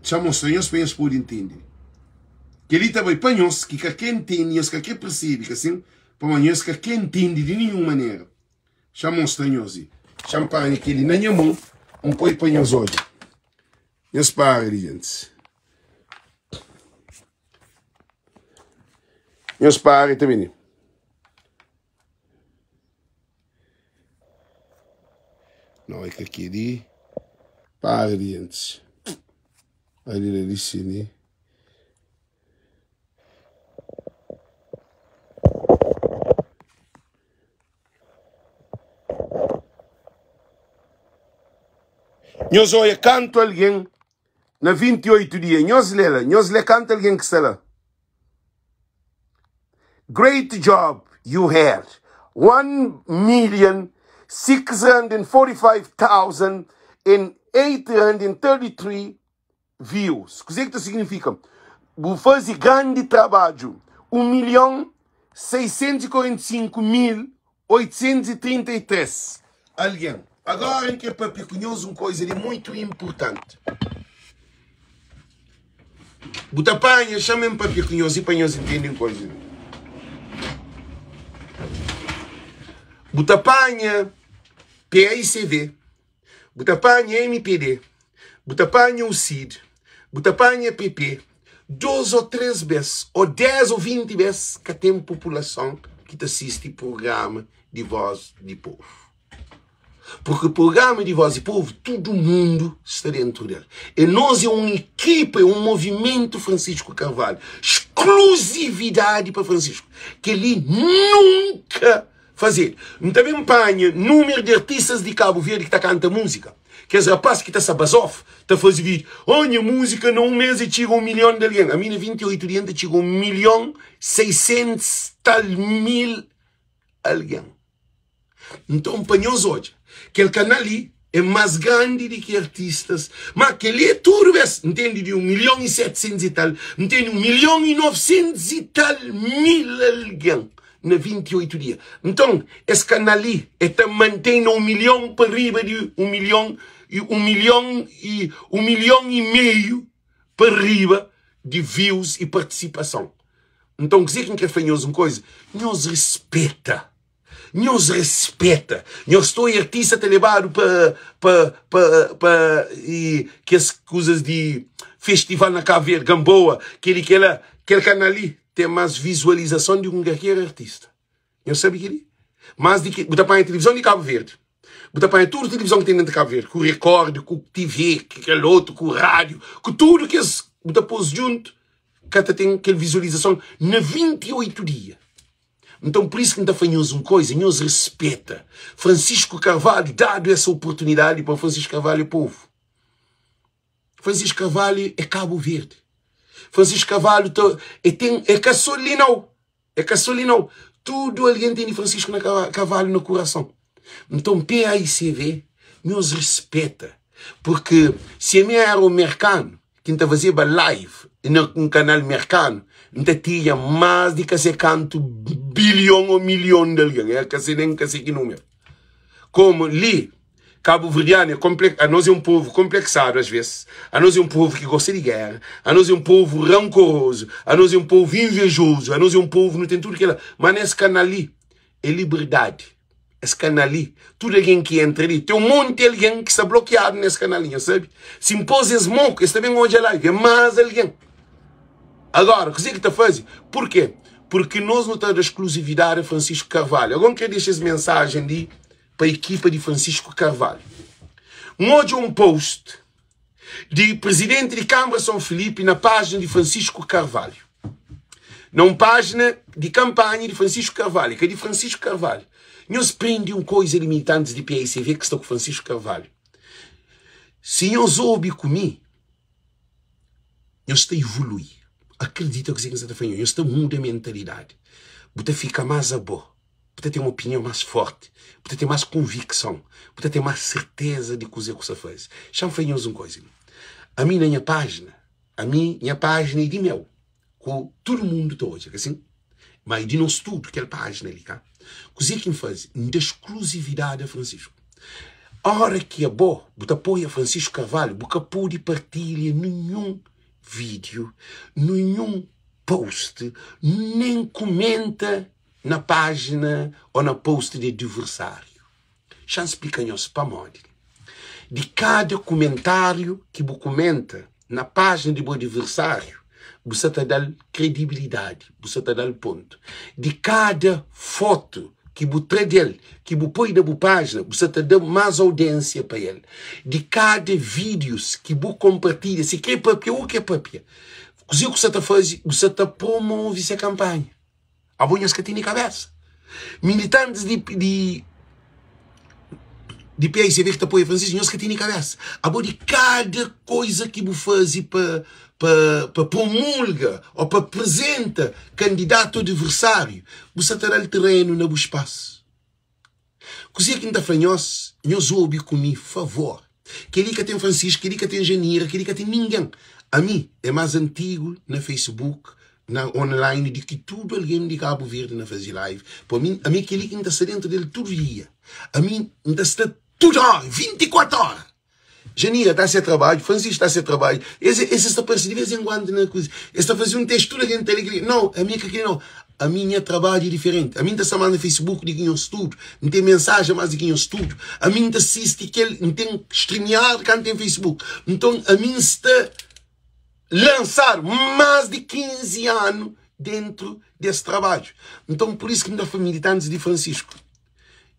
Xa mostra nhos pa nhos pode intende li. Kel-li ta bai pa nhos ki ka kre intende, nhos ka kre persebe, ka sin? Pamodi nhos ka kre intende di ninhun manera. Xa mostra nhos li. Xa N panha kel-li na nha mon, N poi pa nhos odja. Nhos para li, gentis. Nhos para, ta bini. Não é que aquele parientes. Ali ali sini. Nhos oia kantu algen na 28 dia. Nhos lê la, nhos lê kantu algen ki sta la. Great job you had 1,645,833 views. Kuzê ki ta signifika? Bu faze grandi trabadju. 1 milhon 645 mil 833 algen. Agora N kre papia ku nhos un koza di muitu inpurtanti. Bu ta panha, xa-m N papia ku nhos i pa nhos intende un koza li. Bu ta panha PAICV, bu ta panha mpd, bu ta panha UCID, bu ta panha PP, dos ô tres bes, ô des ô 20 bes, ka ten populason ki ta sisti prugrama di Voz di Povu. Purki prugrama di Voz di Povu, tudu mundu sta dentu del. E nos é un ekipa, é un movimentu Francisco Carvalho. Skluzividadi pa Francisco. Kel-li nunka Fazedu. N ta ben panha numeru di artistas di Kabu Verdi ki ta kanta muzika. Kes rapaz ki ta sa bazof, ta faze video. Oh, nha muzika na un mes e txiga un milhon di algen. Ami na 28 dia N ta txiga un milhon 600 tal mil algen. Nton pa nhos odja, kel kanal li é más grandi di ki artistas. Ma kel-li é tudu bes. N tende di un milhon i 700 i tal, N tende un milhon i 900 i tal mil algen. na 28 dia. Nton, es kanal li e ta mantém na 1 milhon pa riba di 1 milhon i 1 milhon i 1 milhon i meiu pa riba di views i partisipason. Nton, kuzê ki N kre fla nhos un koza, nhos rispeta, nhos rispeta, nhos ta oia artista ta lebadu pa pa pa pa i kes kuzas di festival na Kabu Verdi, Gamboa, kel-li kel-la, kel kanal li ten más vizualizason di un kalker artista. Nhos sabe kel-li? Más di ki bu ta panha tilivizon di Kabu Verdi, bu ta panha tudu tilivizon ki ten dentu di Kabu Verdi, ku Record, ku TV, ku kel otu, ku rádiu, ku tudu kes bu ta pô-s djuntu, ka ta ten kel vizualizason na 28 dia. Nton, pur isu ki N ta fla nhos un koza, nhos rispeta Francisco Carvalho, dadu esa oportunidadi pa Francisco Carvalho é povu. Francisco Carvalho é Cabo Verde. Francisco Carvalho ta, é tem, é ka só li não. É ka só li não. Tudo alguém tem de Francisco na Carvalho na coração. Então PAICV, nhos respeita. Porque se mi era um mercano, que ta fazeba live na um canal mercano, N ta tinha mais de ka sei kantu bilhão ou milhão de alguém. É ka sei nem ka sei que número. Como li, Kabuverdianu é konple, anos é un povu konpleksadu as ves, anos é un povu ki gosta di géra, anos é un povu rankorozu, anos é un povu invejozu, anos é un povu nu ten tudu kela, ma nes kanal li é liberdadi, es kanal li tudu algen ki entra li, ten un monti algen ki sta blokiadu nes kanal li, nha sabe? Si N pos es moku es ta ben odja live, é mas algen. Agora, kuzê ki ta faze? Purkê? Purki nos nu ta da skluzividadi a Francisco Carvalho. Agora N kre dexa es mensajen li pa ekipa di Francisco Carvalho. N odja un post di prizidenti di Kanbra São Filipe na pájina di Francisco Carvalho. Na un pájina di kanpanha di Francisco Carvalho, ka di Francisco Carvalho. Nhos prende un koiza di militantis di PAICV ki sta ku Francisco Carvalho. Si nhos obi ku mi, nhos ta ivolui. Akredita kuzê ki N sta ta fla nhos, nhos ta muda mentalidadi. Bu ta fika más abo, bu ta ten opinion más fórti, bu ta ten más konvikson, bu ta ten más serteza di kuzê ku sta faze. Xa-m fla nhos un koza, ami na nha pájina, ami nha pájina é di meu, ku tudu mundu ta odja, ka sin? Ma é di nos tudu kel pájina li, ka? Kuzê ki N faze? N da skluzividadi a Francisco. Óra ki abo bu ta apoia Francisco Carvalho, bu ka pode partilha ninhun vídiu, ninhun post, nen kumenta na pájina ô na post di adiversáriu. Xa-m splika nhos pamodi. Di kada kumentáriu ki bu kumenta na pájina di bu adiversáriu, bu sa ta da-l kredibilidadi, bu sa ta da-l pontu. Di kada fotu ki bu tra di el, ki bu poi na bu pájina, bu sa ta da más audiénsia pa el. Di kada vídius ki bu konpartilha, si krê pâpia u krê pâpia, kuzê ku sa ta faze? Bu sa ta promove se kanpanha. Abo nhos ka tene kabesa. Militantis di di di PICB ki ta apoia Francisco, nhos ka tene kabesa. Abo di kada koiza ki bu faze pa pa pa promulga o pa apresenta kandidatu adversáriu, bu sa ta da-l terenu na bu spasu. Kuzê ki N ta fla nhos, nhos obi ku mi, favor. Kel-li ka ten Francisco, kel-li ka ten Janira, kel-li ka ten ningen. Ami é más antigu na Facebook, na online, di ki tudu algen di Kabu Verdi na faze live. Pa mi, ami kel-li ki N ta sta déntu del tudu dia. Ami N ta sta tudu óra, 24 óra. Janira ta se trabadju, Francisco ta se trabadju. Es es ta parse di vez en kuandu na kuza. Es ta faze un testu tudu algen ta lé kel-li. Nau, ami é ka kel-li nau. Ami nha trabadju é diferenti. Ami N ta sta más na Facebook di ki nhos tudu. N ten mensajen más di ki nhos tudu. Ami N ta sisti kel, N ten streameado kantu ten Facebook. Nton ami N sta lansadu más di 15 anu dentru des trabadju. Nton pur isu ki N ta fla militantis di Francisco.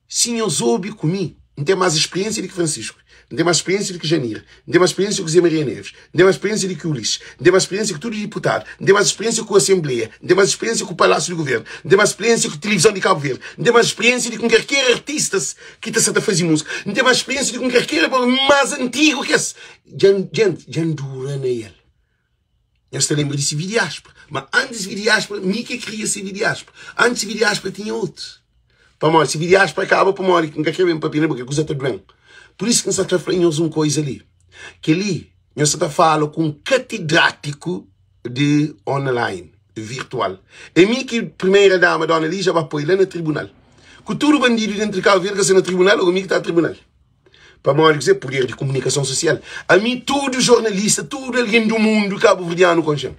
Si nhos obi ku mi, N ten más spiriénsia di ki Francisco, N ten más spiriénsia di ki Janira, N ten más spiriénsia ki Zé Maria Neves, N ten más spiriénsia di ki Ulisses, N ten más spiriénsia ki tudu diputadu, N ten más spiriénsia ku Asenbleia, N ten más spiriénsia ku Palásiu di Guvernu, N ten más spiriénsia ku Tilivizon di Kabu Verdi, N ten más spiriénsia di ki un karker artistas ki ta sa ta faze múzika, N ten más spiriénsia di ki un karker más antigu ki es. Dja N, dja N dura na el. Nhos ta lenbra di Sividiaspra. Ma antis di Sividiaspra, mi ki kria Sividiaspra. Antis di Sividiaspra tinha otus. Pamodi Sividiaspra kaba pamodi N ka kre ben papia na boka, kuza ta duen. Pur isu ki N sa ta fla nhos un koiza li. Kel-li, nhos sa ta fala ku un katedrátiku di online, virtual. É mi ki primeira dama, Dona Lígia, ba poi la na tribunal. Ku tudu bandidu dentru di Kabu Verdi ka sta na tribunal, ogo mi ki ta tribunal. Pamodi kuzê? Puder di komunikason sosial. Ami, tudu jornalista, tudu algen di mundu kabuverdianu konxe-m.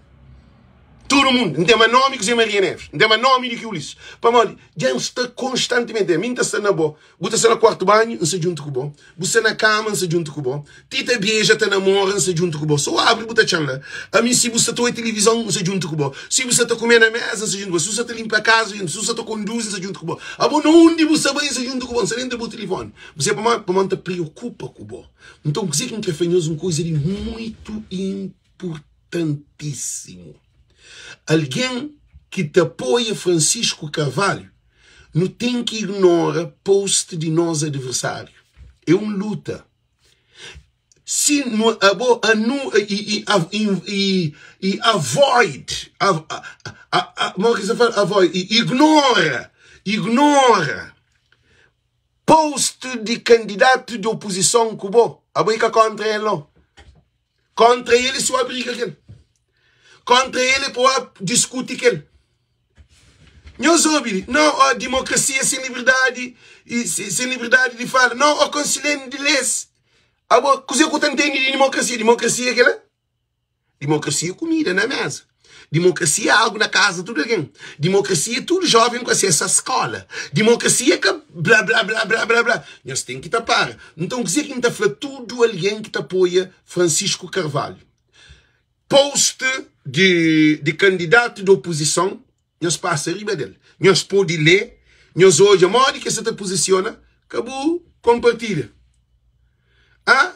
Tudu mundu. N ten ma nomi ki Zé Maria Neves. N ten ma nomi di ki Ulisses. Pamodi dja N sta konstantimenti. Ami N ta sta na bo. Bu ta sta na kuartu banhu, N sta djuntu ku bo. Bu sta na kama, N sta djuntu ku bo. Ti ta beja, ta namora, N sta djuntu ku bo. So abri bu ta txan la. Ami si bu sta ta oi tilivizon, N sta djuntu ku bo. Si bu sta ta kume na mesa, N sta djuntu ku bo. Si bu sta ta linpa kaza, N sta djuntu. Si bu sta ta konduzi, N sta djuntu ku bo. Abo na undi bu sta bai, N sta djuntu ku bo. N sta dentu di bu tilifoni. Bu sabe pamodi? Pamodi N ta preokupa ku bo. Nton, kuzê ki N krê fla nhos un kuza di muitu inpurtantísimu. Algen ki ta apoia Francisco Carvalho, nu ten ki ignora post di nos adversáriu. É un luta. Si nu abo anu i i i i avoid a a a modi ki sa fla avoid ignora ignora Post di kandidatu di opozison ku bo, abo i ka kontra el no. Kontra el e si oa briga kel. Kontra el e pa oa diskuti kel. Nhos obi li, no ó dimokrasia sen liberdadi i sen liberdadi di fala, no ó konsilhenu di les. Abo kuze ku ta ntende di dimokrasia? Dimokrasia é kela? Dimokrasia é kumida na mesa. Dimokrasia é agu na kaza tudu algen. Dimokrasia é tudu joven ku asesu a skola. Dimokrasia é ka bla bla bla bla bla bla. Nhos ten ki ta para. Nton kuzê ki N ta fla tudu algen ki ta apoia Francisco Carvalho? Post di di kandidatu di opozison. Nhos pasa riba del. Nhos pode lé, nhos odja modi ki es sa ta puzisiona, ka bu konpartilha. Ah,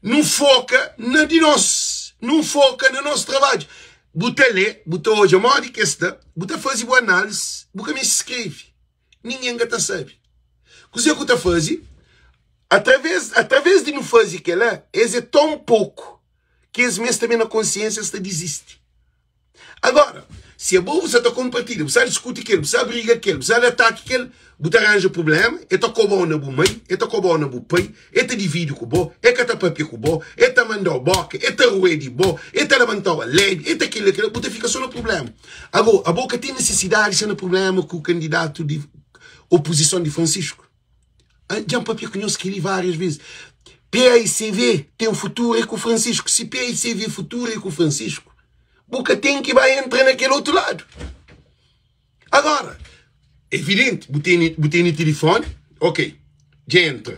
nu foka na di nos, nu foka na nos trabadju. Bu ta lé, bu ta odja modi ki es sta, bu ta faze bu análisi, bu ka meste skrebe. Ningen ka ta sabe. Kuzê ku ta faze? Através, através di nu faze kela, es é ton poku ki es mes tanbe na konsiénsia es ta dizisti. Agora, si abo bu sa ta konpartilha, bu sa diskuti kel, bu sa briga kel, bu sa da ataki kel, bu ta ranja prublema, e ta kobau na bu mai, e ta kobau na bu pai, e ta dividi ku bo, e ka ta papia ku bo, e ta mandau boka, e ta rue di bo, e ta labantau alebi, e ta kila kila, bu ta fika so na prublema. Ago, abo ka ten nisisidadi sta na prublema ku kandidatu di opuzison di Francisco. Dja N papia ku nhos kel-li várias vezes. PAICV ten futuru é ku Francisco. Si PAICV futuru é ku Francisco, bu ka ten ki ba entra na kel otu ladu. Agora, evidente, bu tene, bu tene telefone, ok, dja entra.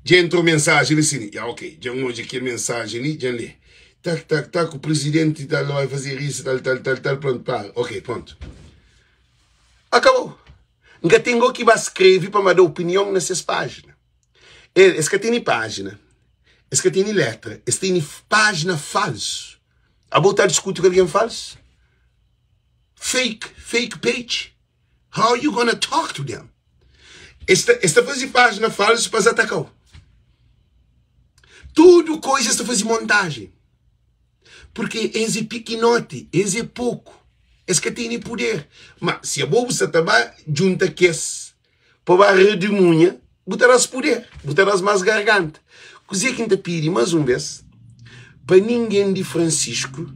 Dja entrou mensajen li sin, ya ok, dja N odja kel mensajen li, dja N lê. Tak, tak, tak, o presidente tal vai fazer isso, tal, tal, tal, tal, pronto, para, ok, pronto. Acabou. N ka ten go ki ba skreve pa ma da opinion na ses pájina. El, es ka tene pájina, es ka tene letra, es tene pájina falsu. Abo ta diskuti ku algen falsu? Fake, fake page. How you gonna talk to them? Es ta, es ta faze pájina falsu pa es ataka-u. Tudu koisa es ta faze montajen. Purke es é pikinoti, es é poku, es ka tene puder. Ma si abo bu sa ta ba djunta kes pa ba radimunha, bu ta da-s puder, bu ta da-s más garganta. Kuzê ki N ta pidi más un bês, pa ningen di Fransisku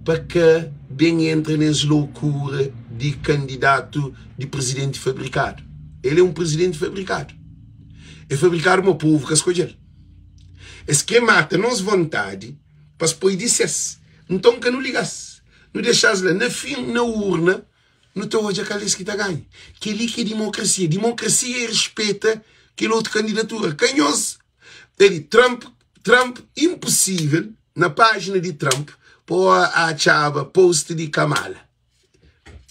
pa ka ben entra nes lokura di kandidatu di prizidenti fabrikadu. El é un prizidenti fabrikadu. É fabrikadu ma povu ka skodje-l. Es kre mata nos vontadi pa es poi di ses. Nton ka nu liga-s, nu dexa-s la. Na fin, na urna, nu ta odja kal es ki ta ganha. Kel-li ki é dimokrasia. Dimokrasia é rispeta kel otu kandidatura. Ka nhos Eli, Trump, Trump, inposível na pájina di Trump pa atxaba post di Kamala.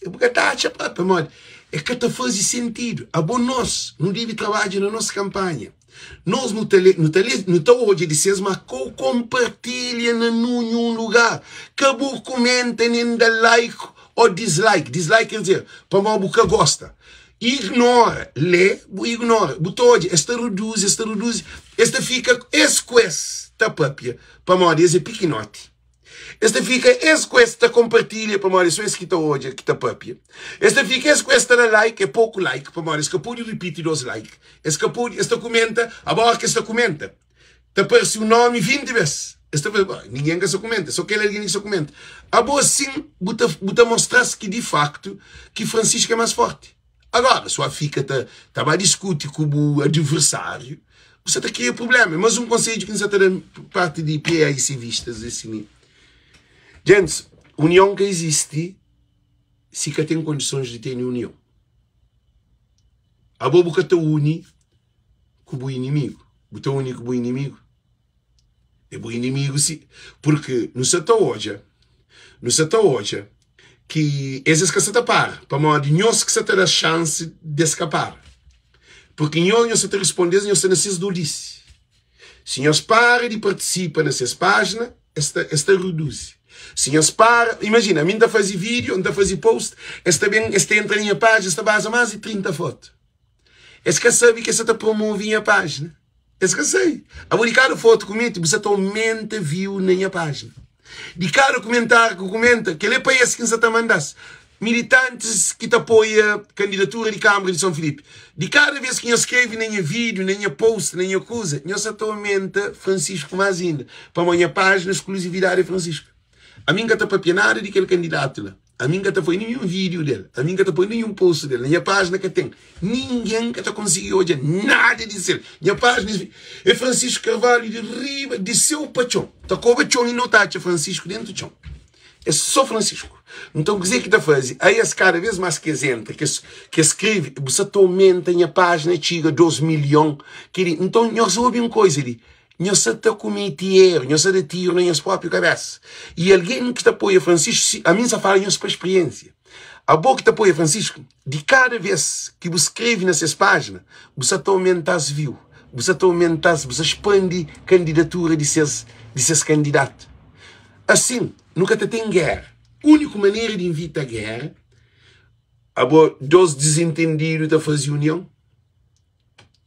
Bu ka ta atxa pa, pamodi é ka ta faze sentidu. Abo nos, nu debe trabadja na nos kanpanha. Nos nu ta lé, nu ta lé, nu ta odja di ses, ma ka bu konpartilha na nunhun lugar. Ka bu kumenta nen da like o dislike. Dislike ker dizer pamodi bu ka gosta. Ignora, lé, bu ignora. Bu ta odja, es ta reduzi, es ta reduzi, es ta fika es ku es ta papia pamodi es é pikinoti. Es ta fika es ku es ta konpartilha pamodi é so es ki ta odja, ki ta papia. Es ta fika es ku es ta da like, é poku like pamodi es ka pode ripiti dos like. Es ka pode, es ta kumenta, aba óras ki es ta kumenta, ta parse un nómi 20 bês. Es ta fla, ningen ka sta kumenta, so kel algen li ki sta kumenta. Abo asin bu ta bu ta mostra-s ki di faktu ki Francisco é más fórti. Agora, si bu fika ta ta ba diskuti ku bu adiversáriu, bu sa ta kria prubléma. Mas un konsedju ki N sa ta da parti di PAICvistas é si mi, Gentis, union ka izisti si ka ten kondisons di tene union. Abo bu ka ta uni ku bu inimigu, bu ta uni ku bu inimigu? É bu inimigu si, purki nu sa ta odja, nu sa ta odja ki es es ka sa ta para, pamodi nhos ki sa ta da xansi di es ka para. Purki nhos, nhos sa ta risponde-s, nhos sta na ses dodisi. Si nhos para di partisipa na ses pájina, es ta, es ta reduzi. Si nhos para, imajina, ami N ta faze vídiu, N ta faze post, es ta ben, es ta entra na nha pájina, es ta baza más di 30 fotu. Es ka sabe ki es sa ta promove nha pájina. Es ka sabe. Abo di kada fotu ku mete, bu sa ta aumenta view na nha pájina. Di kada kumentáriu ku kumenta, kel é pa es ki N sa ta manda-s. Militantis ki ta apoia kandidatura di Kâmara di São Filipe, di kada vez ki nhos skrebe na nha vídiu, na nha post, na nha kuza, nhos sa ta aumenta Francisco más inda. Pamodi nha pájina, skluzividadi é Francisco. Ami N ka ta papia nada di kel kandidatu la. Ami N ka ta poi ninhun vídiu del, ami N ka ta poi ninhun post del. Na nha pájina ka ten. Ningen ka ta konsigi odja nada di sel. Nha pájina é Francisco Carvalho di riba, di séu pa txon. Ta koba txon i no ta atxa Francisco dentu txon. É sô Francisco. Nton kuzê ki ta faze? Ai es kada vez más ki es entra, ki es ki es skrebe, bu sa ta omenta nha pájina txiga 2 milhon. Keli, nton nhos obi un koza li. Nhos sa ta kumeti eru, nhos sa da tiru na nhos própi kabésa. I algen ki ta apoia Francisco, si, ami N sa fala nhos pa spriénsia. Abo ki ta apoia Francisco, di kada vês ki bu skrebe na ses pájina, bu sa ta omenta-s view, bu sa ta omenta-s, bu sa spandi kandidatura di ses, di ses kandidatu. Asin, nu ka ta ten géra. Úniku manera di ivita géra, abo dos dizentendidu ta faze union.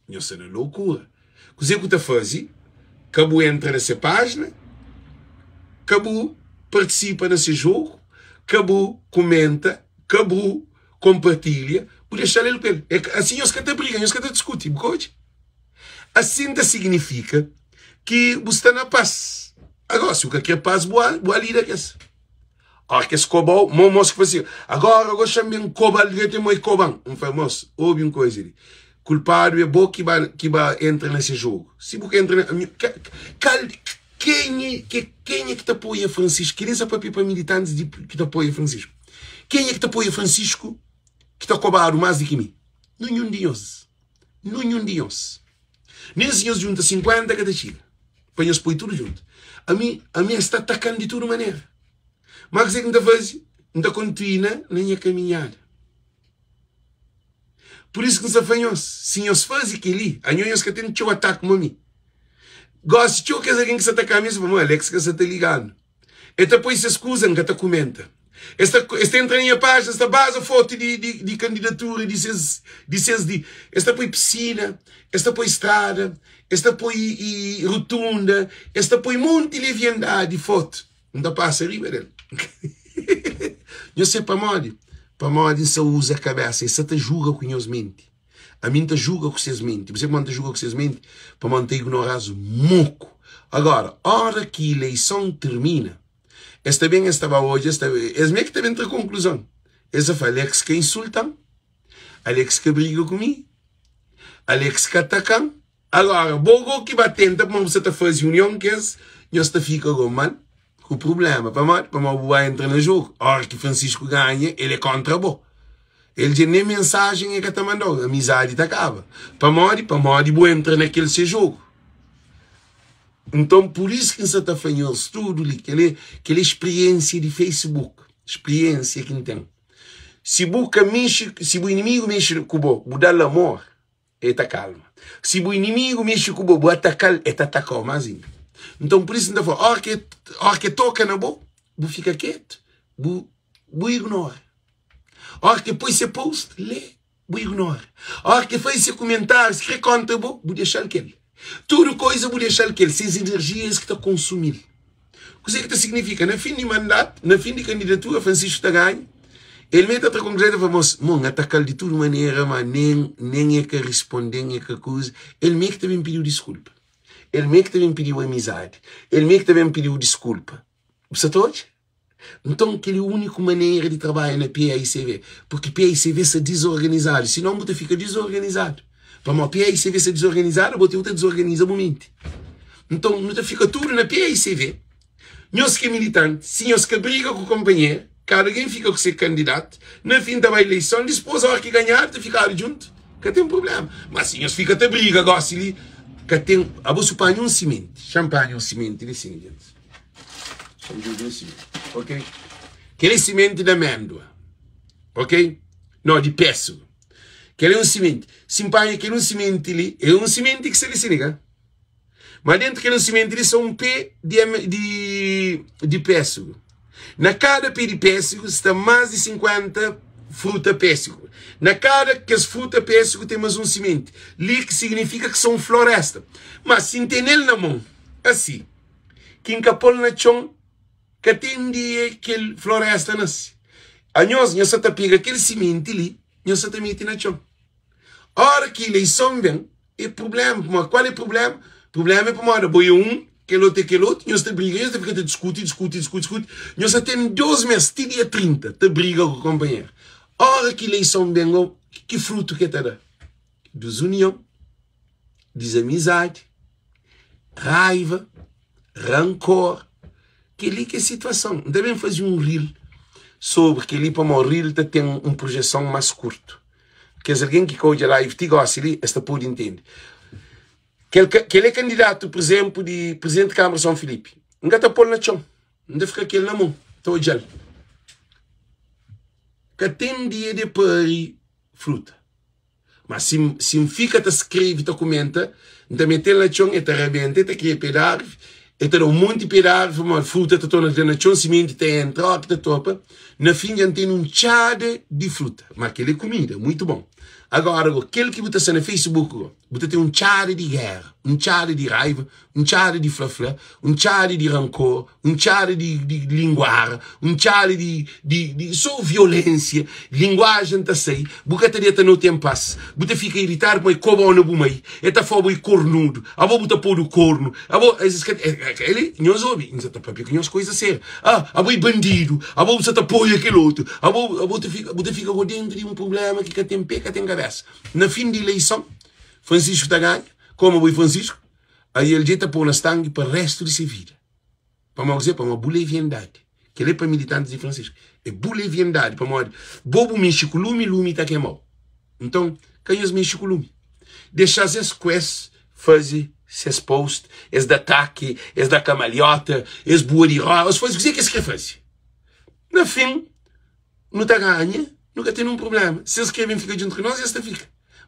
Nhos sta na loucura. Kuzê ku ta faze? Ka bu entra na se pájina, ka bu partisipa na se jogu, ka bu kumenta, ka bu konpartilha, bu dexa-l el ku el. Asin nhos ka ta briga, nhos ka ta diskuti. Bu ka odja? Asin ta signifika ki bu sta na pas. Agora, si bu ka kre pas, bu al lida ku es. Óra ki es koba-u, mo mos ki fla si, Agora go xa-m ben koba-l dretu e mo e koba-m. N fla, Mos, obi un koza li, kulpadu é bo ki ba ki ba entra na se jogu. Si bu ka entra na mi ka kal kenha ke kenha ki ta apoia Francisco? Kel-li N sa papia pa militantis di ki ta apoia Francisco. Kenha ki ta apoia Francisco ki ta kobadu más di ki mi? Ninhun di nhos. Ninhun di nhos. Nen si nhos djunta 50 ka ta txiga pa nhos poi tudu djuntu. Ami, ami es ta ataka-m di tudu manera. Má kuzê ki N ta faze? N ta kontinua na nha kaminhada. Pur isu ki N sta fla nhos, si nhos faze kel-li, anho nhos ka ten txeu ataki ma mi. Gósi txeu kes algen ki sta ataka-m, es ta fla, Má Alex ka sta ta liga-nu. El ta poi ses kuza, N ka ta kumenta. Es ta, es ta entra na nha pájina, es ta baza fotu di, di, di kandidatura di ses, di ses di. Es ta poi pisina, es ta poi strada, es ta poi i, rotunda, es ta poi monti leviandadi fotu. N ta pasa riba del. Nhos se pamodi? Pamodi N sa uza kabesa, es sa ta juga ku nhos menti. Ami N ta juga ku ses menti. Bu sabe pamodi N ta juga ku ses menti? Pamodi N ta ignora-s moku. Agora, ora ki ileison tirmina, es ta ben, es ta ba odja, es ta, es mê ki ta ben tra konkluzon. Es ta fla, Alex ka insulta-m, Alex ka briga ku mi, Alex ka ataka-m. Agora, bo go ki ba tenta pamodi bu sa ta faze union ku es, nhos ta fika go mal ku prublema. Pamodi? Pamodi bu ba entra na jogu. Ora ki Francisco ganha, el é kontra bo. El dja nen mensajen el ka ta manda-u, amizadi ta kaba. Pamodi? Pamodi bu entra na kel se jogu. Nton, pur isu ki N sa ta fla nhos tudu li, kel kel é spriensia di Facebook, spriensia ki N ten. Si bu ka mexe, si bu inimigu mexe ku bo, bu da-l amor. E ta kalma. Si bu inimigu mexe ku bo, bu ataka-l, e ta ataka-u más inda. Nton, pur isu N ta fla, óra ki óra ki e toka na bo, bu fika ketu, bu bu ignora. Óra ki e poi se post, lé, bu ignora. Óra ki e faze se kumentáriu, si krê kontra bo, bu dexa-l kel. Tudu koiza bu dexa-l kel, ses inerjia es ki ta konsumi-l. Kuzê ki ta signifika? Na fin di mandatu, na fin di kandidatura, Francisco ta ganha, el mê ta tra konkluzon, el ta fla, Mos, mon, N ataka-l di tudu manera, ma nen, nen e ka risponde-m, e ka kuza. El mê ki ta ben pidi-u diskulpa. El mê ki ta ben pidi-u amizadi. El mê ki ta ben pidi-u diskulpa. Bu sa ta odja? Nton, kel-li é úniku manera di trabadja na PAICV, purki PAICV sta dizorganizadu, sinon bu ta fika dizorganizadu. Pamodi PAICV sta dizorganizadu, bo ti bu ta dizorganiza bu menti. Nton, nu ta fika tudu na PAICV. Nhos ki é militanti, si nhos ka briga ku konpanheru, kada algen fika ku se kandidatu, na fin ta bai ileison, dispôs óra ki ganhadu ta fikadu djuntu, ka ten prubléma. Má si nhos fika ta briga gósi li, ka ten. Abo su panha un simenti, xa-m panha un simenti li sin, gentis. Xa-m djobe un simenti, ok? Kel é simenti di améndua, ok? No, di pésigu. Kel é un simenti. Si N panha kel un simenti li, é un simenti ki sta li sin, ka? Ma dentu kel un simenti li sta un pé di, di, di pésigu. Na kada pé di pésigu sta más di 50 fruta pésigu. Na kada kes fruta pésigu ten más un simenti. Li ki signifika ki sta un floresta. Ma si N tene-l na mon, asi, ki N ka pô-l na txon, ka ten dia kel floresta nase. Anhos, nhos sa ta pega kel simenti li, nhos sa ta mete na txon. Ora ki ileison ben, é prubléma. Pamodi kual é prubléma? Prubléma é pamodi abo é un, kel otu é kel otu, nhos ta briga, nhos ta fika ta diskuti, diskuti, diskuti, diskuti. Nhos sa ten dos mês, ti dia 30, ta briga ku konpanheru. Ora ki ileison ben, ki frutu ki el ta da? Dizunion. dizamizadi, raiva, rankor. Kel-li ki é situason. N ta ben faze un reel sobri kel-li pamodi reel ta ten un projeson más kurtu. Kes algen ki ka odja live ti gósi li, es ta pode intende. Kel kel é kandidatu, pur izénplu, di prizidenti di Kámara Son Filipi, N ka ta pô-l na txon, N ta fika ku el na mon, ta odja-l. Ka ten dia de pari fruta. Ma si si N fika ta skrebe, ta kumenta, N ta mete-l na txon, el ta rabenta, el ta kria pé di arvi, el ta da un monti pé di arvi, pamodi fruta ta torna da na txon, simenti ta entra, óki ta topa, na fin dja N tene un txada di fruta. Ma kel é kumida, muitu bon. Agora go, kel ki bu ta sta na Facebook go, bu ta ten un txada di géra, un txada di raiva, un txada di fla-fla, un txada di rankor, un txada di, di linguara, un txada di, di, di so violénsia, linguajen ta sai, bu ka ta deta noti en pas, bu ta fika iritadu pamodi koba-u na bu mai, e ta fla-u bo é kornudu, abo bu ta podu kornu, abo, es ka, el, nhos obi, N sa ta papia ku nhos koisa sériu, ah, abo é bandidu, abo bu sa ta apoia kel otu, abo, abo ta fika, bu ta fika go dentu di un prubléma ki ka ten pé, ka ten kabésa. Na fin di ileison, Francisco ta ganha, koma bo é Francisco, Aí el dja ta pô na stangi pa restu di se vida. Pamodi kuzê? Pamodi bu leviandadi. Kel-li é pa militantis di Francisco. É bu leviandadi pamodi bo bu mexe ku lumi, lumi ta kema-u. Nton, ka nhos mexe ku lumi. Dexa-s es ku es faze ses post, es da ataki, es da kamaliota, es bua di roda, es faze kuzê ki es kre faze. Na fin, Nu ta ganha, nu ka ten un prubléma. Si es krê ben fika djuntu ku nos, es ta fika.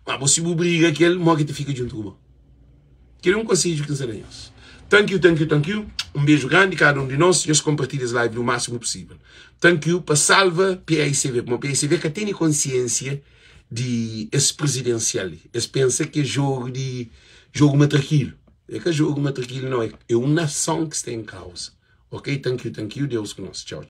Má bo, si bu briga ku el, modi ki el ta fika djuntu ku bo? Kel-li é un konsedju ki N sta da nhos. Thank you, thank you, thank you. Un beju grandi kada un di nos. Nhos konpartilha es live lu másimu pusível. Thank you pa salva PAICV, pamodi PAICV ka tene konsiénsia di es prizidensial li. Es pensa ki é jogu di jogu matrakilu. É ka jogu matrakilu, nau. É un nason ki sta en kauza. Ok? Thank you, thank you. Deus ku nos. Txau.